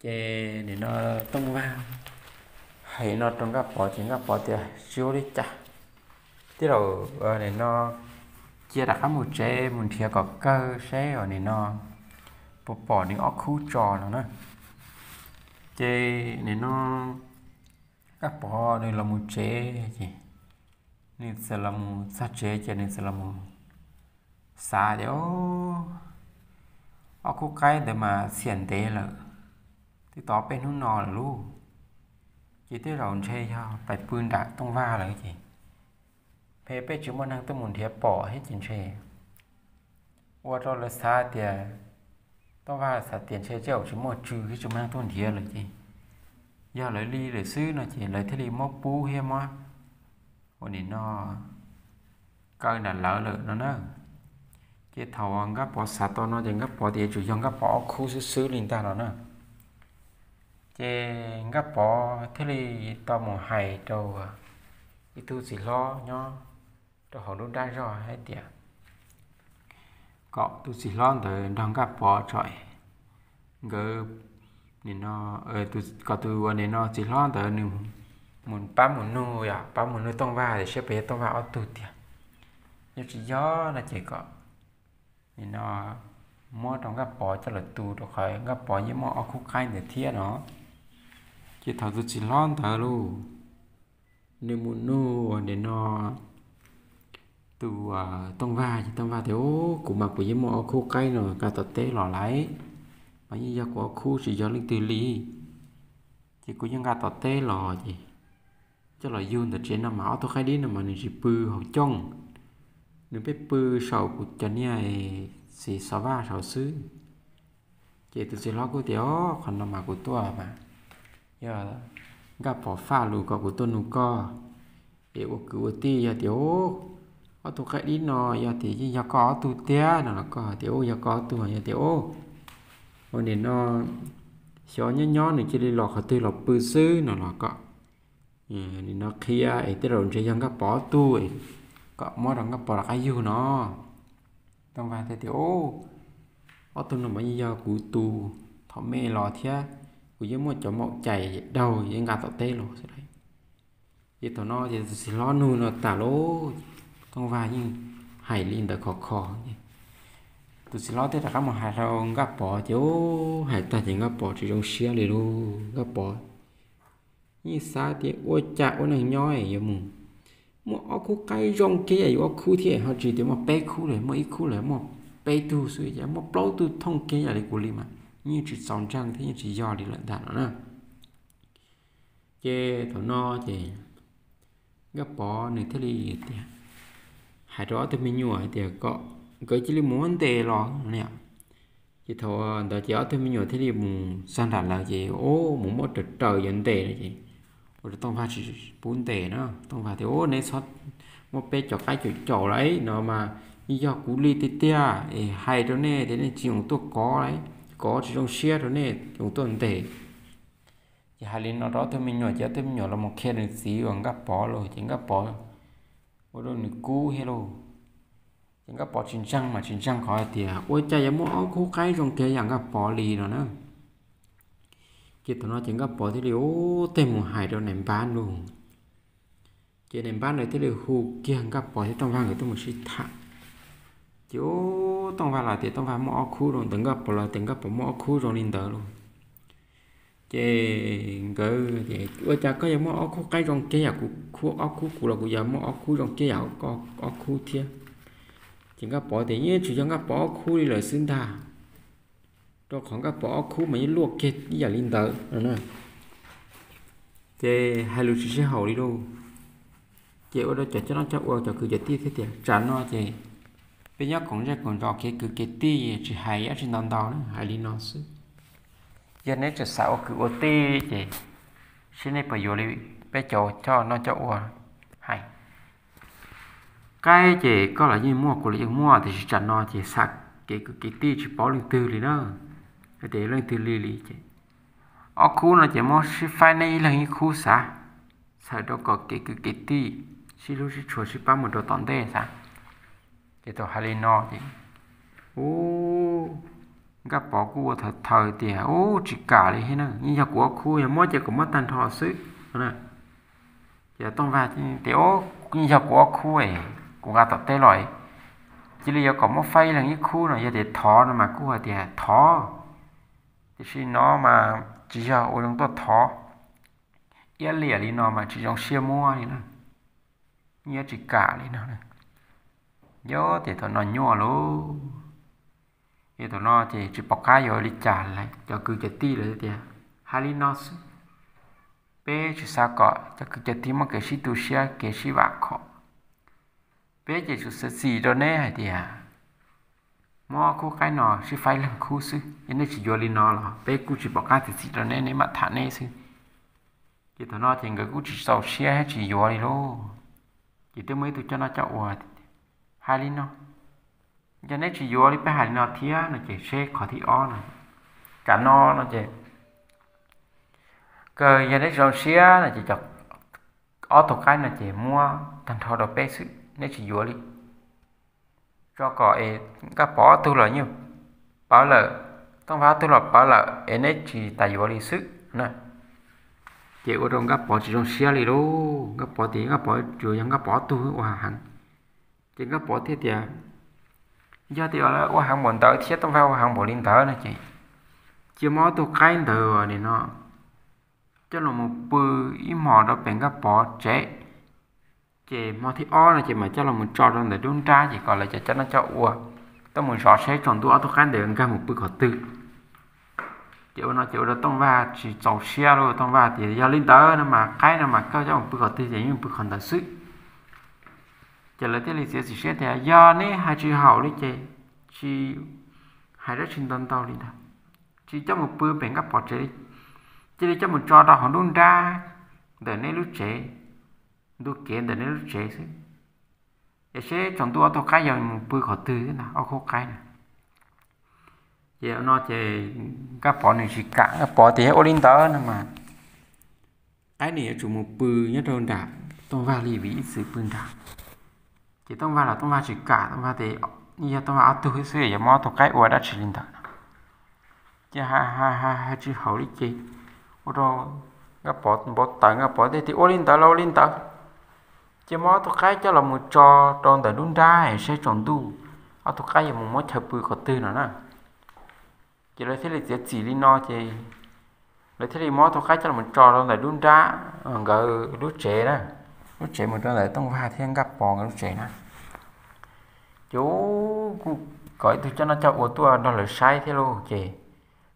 ces nim no Tooj Vaj hais li no rau Nkaj Pov ces Nkaj Pov tias, Tsis ua li cas, tij laug, nim no cia rov qab mus tsev mus nrhiav kom kawg seb nim no puas pom nws ob khub tso no na. Ces nim no Nkaj Pov nws los mus tsev ces nws txawm los mus txog tsev ces nws txawm los mus xav tias, Ob khub qaib ntawd mas txhiam ntev lawm, twb tau peb hnub no lawm lauj. Ces tej zaum ntshe yog pais pw nram Tooj Vaj lawm ces phem peb tsis muaj neeg tuaj mus nrhiav pom thiab ces ntshe ua rau lawv xav tias, Tooj Vaj xav tias ntshe tej zaum tsis muaj tsw thiab tsis muaj neeg tuaj nrhiav lawm ces yog lawv li lawm xwb no ces lawv thiaj li muab pub thiab muab ua nim no kaw nram lawv lawm no na. Ces thaum Nkaj Pov xav tau no ces Nkaj Pov tias yuav tsum yog Nkaj Pov ob khub xwb xwb li ntag no na. Ces Nkaj Pov thiaj li tau mus hais rau ib tug txiv hlob nyob rau hauv lub nrab zog hais tias kom tus txiv hlob ntawd nrog Nkaj Pov tso es nkawd nim no, kom tus uas nim no txiv hlob ntawd nws mus pab mus nug, yog pab mus nug Tooj Vaj tias saib puas yog Tooj Vaj ob tug tiag. Yog tsis yog no ces kom nim no muab rau Nkaj Pov coj los tu, rau qhov Nkaj Pov yeej muaj ob khub qaib ntawd thiab no. Ces thaum tus txiv hlob ntawd lauj, nws mus nug nim no tus Tooj Vaj ces Tooj Vaj tias, Ub, kuv mas kuv yeej muaj ob khub qaib no nqa tom teb los lawm, mas yeej yog kuv ob khub tsis yog leej twg li. Ces kuv yeej nqa tom teb los ces coj los yug ntawm tsev no mas ob tug qaib dib no mas nws tsis pw hauv cooj, nws pheej pw saum kuv cov niag txiv xov vaj saud xwb. Ces tus txiv hlob kuj tias, Qhov no mas kuv tuaj mas yog Nkaj Pov faj lus kom kuv tuaj nug koj es ua kwv ua tij, yog tias, ub, ob tug qaib dib no yog tias yeej yog koj ob tug tiag no los koj hais tias, Ub, yog koj ob tug. Yog tias, Ub, ua nim no xyov nyob nyob nws cia li los qhov twg los pw xwb no los kom nim no qhia es tej zaum ntshe yog Nkaj Pov ob tug, kom muab rau Nkaj Pov rov qab yug no. Tooj Vaj thiaj tias, Ub, ob tug no mas yeej yog kuv tus thaum me los thiab, kuv yeej muaj cov maum cais daug yeej nqa tom teb los xwb lauj. Ces thaum no ces tus txiv hlob nug no tas lauj, Tooj Vaj yeej hais li ntawd khov kho. Tus txiv hlob thiaj rov qab mus hais rau Nkaj Pov ces, ub, hais tag ces Nkaj Pov tsis zoo siab li lauj. Nkaj Pov yeej xav tias ua cas ua neeg nyob yuav mus muaj ob khub qaib zoo kiag yam yus ob khub thiab, ho tsis tias muaj peb khub lawm, muaj ib khub lawm, muaj peb tug xwb, muaj plaub tug thooj kiag yam li kuv li mas yeej tsis txaus ntseeg thiab yeej tsis yog li lawm ntag no na. Ces thaum no ces Nkaj Pov nws thiaj li tias, hais rau ob tug me nyuam hais tias kom nkawd cia li mus muab ntes los no. Ces thaum ntawd ces ob tug me nyuam thiaj li mus txog nram lawv ces, ub, mus muab raws raws yuav ntes no ces ua rau Tooj Vaj tsis pub ntes na. Tooj Vaj tias, ub, neb txhob muab peb cov qaib caum caum lawm no mas, yeej yog kuv li tiag tiag es hais rau nej tias nej tsis mus tuaj kov, kov tsis zoo siab rau nej mus tuaj ntes. Ces hais li no rau ob tug me nyuam ces ob tug me nyuam los mus qhia nws txiv uas Nkaj Pov lauj, ces Nkaj Pov ua rau nws kub thiab lauj. Ces Nkaj Pov tsis ntseeg mas tsis ntseeg qhov hais tias ua cas yuav muaj ob khub qaib zoo kiag yam Nkaj Pov li no na. Ces thaum no ces Nkaj Pov thiaj li ub tej mus hais rau nais npab lauj. Ces nais npab ntawd thiaj li hu kiag Nkaj Pov thiab Tooj Vaj nkawd tuaj mus sib tham. Ces ub Tooj Vaj los tias Tooj Vaj muaj ob khub zoo ntawd, Nkaj Pov los tias Nkaj Pov muaj ob khub zoo li ntawd lauj. Ces nkawd tias ua cas koj yuav muaj ob khub qaib zoo kiag yam kuv khub ob khub, kuv los kuv yuav muaj ob khub zoo kiag yam koj ob khub thiab. Ces Nkaj Pov tias yeej tsis yog Nkaj Pov ob khub li lawm xwb ntag, rau qhov Nkaj Pov ob khub mas yeej luaj kiag ib yam li ntawd no na. Ces hais lus tsis sib haum li lauj. Ces ua rau cov coj noj coj ua cov kwv cov tij thiaj tias tsam no ces peb nyob koom zej koom zos kev kwv kev tij tsis hais dab tsi ntau ntau na, hais li no xwb. Yog neb tseem xav ua kwv ua tij ces seb neb puas yuav li peb cov coj noj coj ua hais. Qaib ces koj los yeej muaj kuv los yeej muaj, tiam sis tsam no ces xam kev kwv kev tij tsis paub leej twg li na. Hais tias leej twg li li ces ob khub no ces muab sib faib neb ib leeg ib khub xav, txhawm rau kom kev kwv kev tij sib hlub sib tshua sib pab mus rau tom ntej xav. Ces thaum hais li no ces ub Nkaj Pov kuj ua thawv thawv tias ub tsis kam li thiab na, yeej yog kuv ob khub, yog muab ces kuv muab tag nrho xwb no na. Ces Tooj Vaj tias ub yeej yog kuv ob khub, kuv nqa tom teb los cia li yuav kom muab faib ib leeg ib khub no, yog tias thov no mas kuj hais tias thov, tiam sis no mas tsis yog ua zoo tuaj thov, iab liam li no mas tsis zoo siab muab li na, yeej yuav tsis kam li no. Yog tias thaum no nyuaj lauj, es thaum no ces tsis pom qab yuav li cas lawm, cov kwv cov tij lawv tias hais li no xwb, peb tsis xav kom cov kwv cov tij muaj kev sib tu siab kev sib vam khom. Peb ces tsuas xav txim rau neb hais tias muab khub qaib no sib faib leeg khub xwb, yog nej tsis yuav li no los peb kuj tsis pom qab txiav txim rau neb, neb mam tham neb xwb. Ces thaum no ces nkawd kuj tsis txaus siab thiab tsis yuav li lauj. Ces twb muaj ib tug coj noj coj ua hais li no, yog neb tsis yuav li peb hais li no thiab no ces seb qhov thib ob no, tsam no no ces kawg yog neb tsis zoo siab no ces ob tug qaib no ces muab tag nrho rau peb xwb, neb tsis yuav li, tso kom es Nkaj Pov ob tug los yeej pawv lawm, Tooj Vaj ob tug los pawv lawm es neb tsis tas yuav li xwb na. Ces ua rau Nkaj Pov tsis zoo siab li lauj. Nkaj Pov tias Nkaj Pov tsuas yog Nkaj Pov ob tug ua heev. Ces Nkaj Pov thiaj tias, yog tias ua heev npaum ntawd thiab Tooj Vaj ua heev npaum li ntawd no ces cia muab ob tug qaib ntawd nim no coj los mus pw ib hmos rau pem Nkaj Pov tsev. Ces hmo thib ob no ces mam coj los mus tso rau ntawm dub nrab ces kom lawv cov coj noj coj ua tuaj mus zov seb tsaus ntuj ob tug qaib ntawd nkag mus pw qhov twg. Ces ua no ces ua rau Tooj Vaj tsis txaus siab lauj. Tooj Vaj tias yog li ntawd no mas qaib no mas koj coj mus pw qhov twg ces yeej pw qhov ntawd xwb. Ces lawv thiaj li txiav txim siab tias yog neb hais tsis haum li ces tsis hais dab tsi ntau ntau li ntag, tsis coj mus pw pem Nkaj Pov tsev li, cia li coj mus tso rau hauv nruab nrab ntawm neb lub tsev, ntu kev ntawm neb lub tsev xwb, es seb tsaus ntuj ob tug qaib yog mus pw qhov twg xwb ntag, ob khub qaib na. Ces no ces Nkaj Pov nws tsis kam, Nkaj Pov tias yog ua li ntawd no mas qaib nws yuav tsum mus pw nyob rau nram Tooj Vaj li vim ib txwm pw nram. Ces Tooj Vaj los Tooj Vaj tsis kam, Tooj Vaj tias yog Tooj Vaj ob tug xwb yuav muab ob tug qaib ua dab tsi li ntawd no. Ces hais hais tsis haum li ces ua rau Nkaj Pov npau taws, Nkaj Pov thiaj tias ua li ntawd los ua li ntawd, ces muab ob tug qaib coj los mus tso rau ntawm nruab nrab es seb tsaus ntuj ob tug qaib yuav mus muab chaw pw qhov twg no na. Ces lawv thiaj li txiav txim li no ces lawv thiaj li muab ob tug qaib coj los tso rau ntawm nruab nrab nkawd lub tsev na, lub tsev mus rau ntawm Tooj Vaj thiab Nkaj Pov nkawd lub tsev na. Ces kuj kom ib tug coj noj coj ua tuaj nrog lawv saib thiab lauj. Ces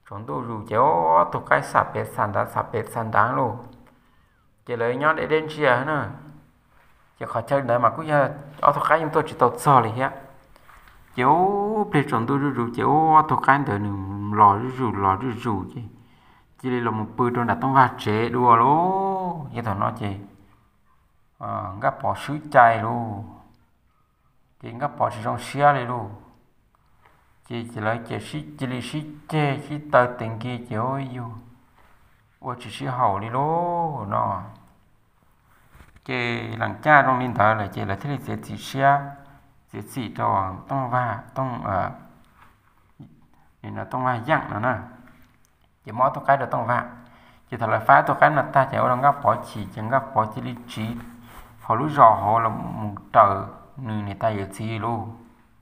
tsaus ntuj zus ces ob tug qaib xam pem xam nrad xam pem xam nrad lauj. Ces lawv nyob deb deb ntsia na, ces qhov chaw ntawd mas kuj yog ob tug qaib yeej tuaj tsis tau txog li thiab. Ces ub, pliag tsaus ntuj zuj zus ces ub, ob tug qaib ntawd nws los zuj zus los zuj zus ces cia li los mus pw rau nram Tooj Vaj tsev dua lauj. Ces thaum no ces Nkaj Pov swb cai lauj, ces Nkaj Pov tsis zoo siab li lauj. Ces lawv ces cia li sib ceg sib taw tes nki ces ua yus ua tsis sib haum li lauj no. Ces lees caj zoo li ntawd lawm ces lawv thiaj li txiav txim siab, txiav txim rau Tooj Vaj, Tooj, Tooj Vaj Yeej no na. Ces muab ob tug qaib rau Tooj Vaj. Ces thaum lawv faib ob tug qaib no tag ces ua rau Nkaj Pov chim ces Nkaj Pov cia li tsiv hauv lub zos hauv los mus raws nws niam tais yawm txiv lauj.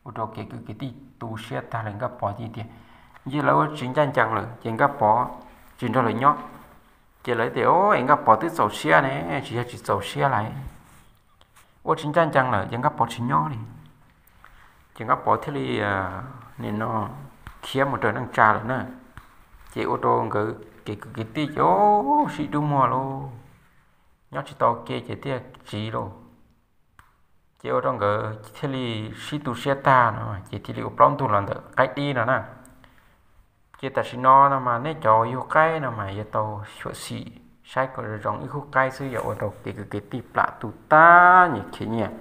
Ua rau kev kwv kev tij tu siab tag lawm, Nkaj Pov cia tias, ntshe lawv ua tsis ncaj ncees lawm ces Nkaj Pov tsis nrog lawv nyob. Ces lawv tias, es Nkaj Pov twb txaus siab ne, tsis yog tsis txaus siab lawm, ua tsis ncaj ncees lawm ces Nkaj Pov tsis nyob li. Ces Nkaj Pov thiaj li nim no khiav mus raws neej tsa lawm na. Ces ua rau nkawd kev kwv kev tij ces sib dub muag lauj, nyob tsis tau ke ces thiaj tsiv lauj. Ces ua rau nkawd thiaj li sib tu siab tag no ces thiaj li ua plaub ntug los ntawm qaib dib no na. Ces tam sim no no mas nej cov yug qaib no mas yuav tau xyuam xim saib kom zoo ib khub qaib xwb, yog ua rau kev kwv kev tij plam tu tag nyias khiav nyias,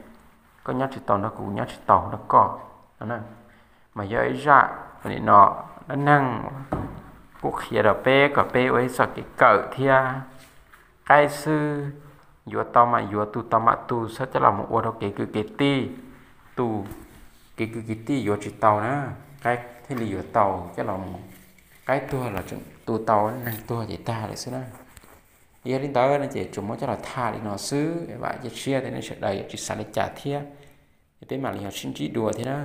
koj nyob tsis tau nrog kuv, nyob tsis tau nrog koj no. Mas yog ib zaj nim no dab neeg kuj qhia rau peb kom peb ua ib txoj kev kawm thiab. Qaib xwb, yuav tau mam yuav, tu tau mam tu, txhob coj los mus ua rau kev kwv kev tij, tu kev kwv kev tij yuav tsis tau na, qaib thiaj li yuav tau coj los mus. Qaib tuag los tseem tu tau, neeg tuag ces tag lawm xwb na. Yog li ntawd no ces tsuas muab coj los tham li no xwb, vam thiab cia siab tias nej sawv daws yuav tsis xav li cas thiab, es peb mam li ho sib ntsib dua thiab na.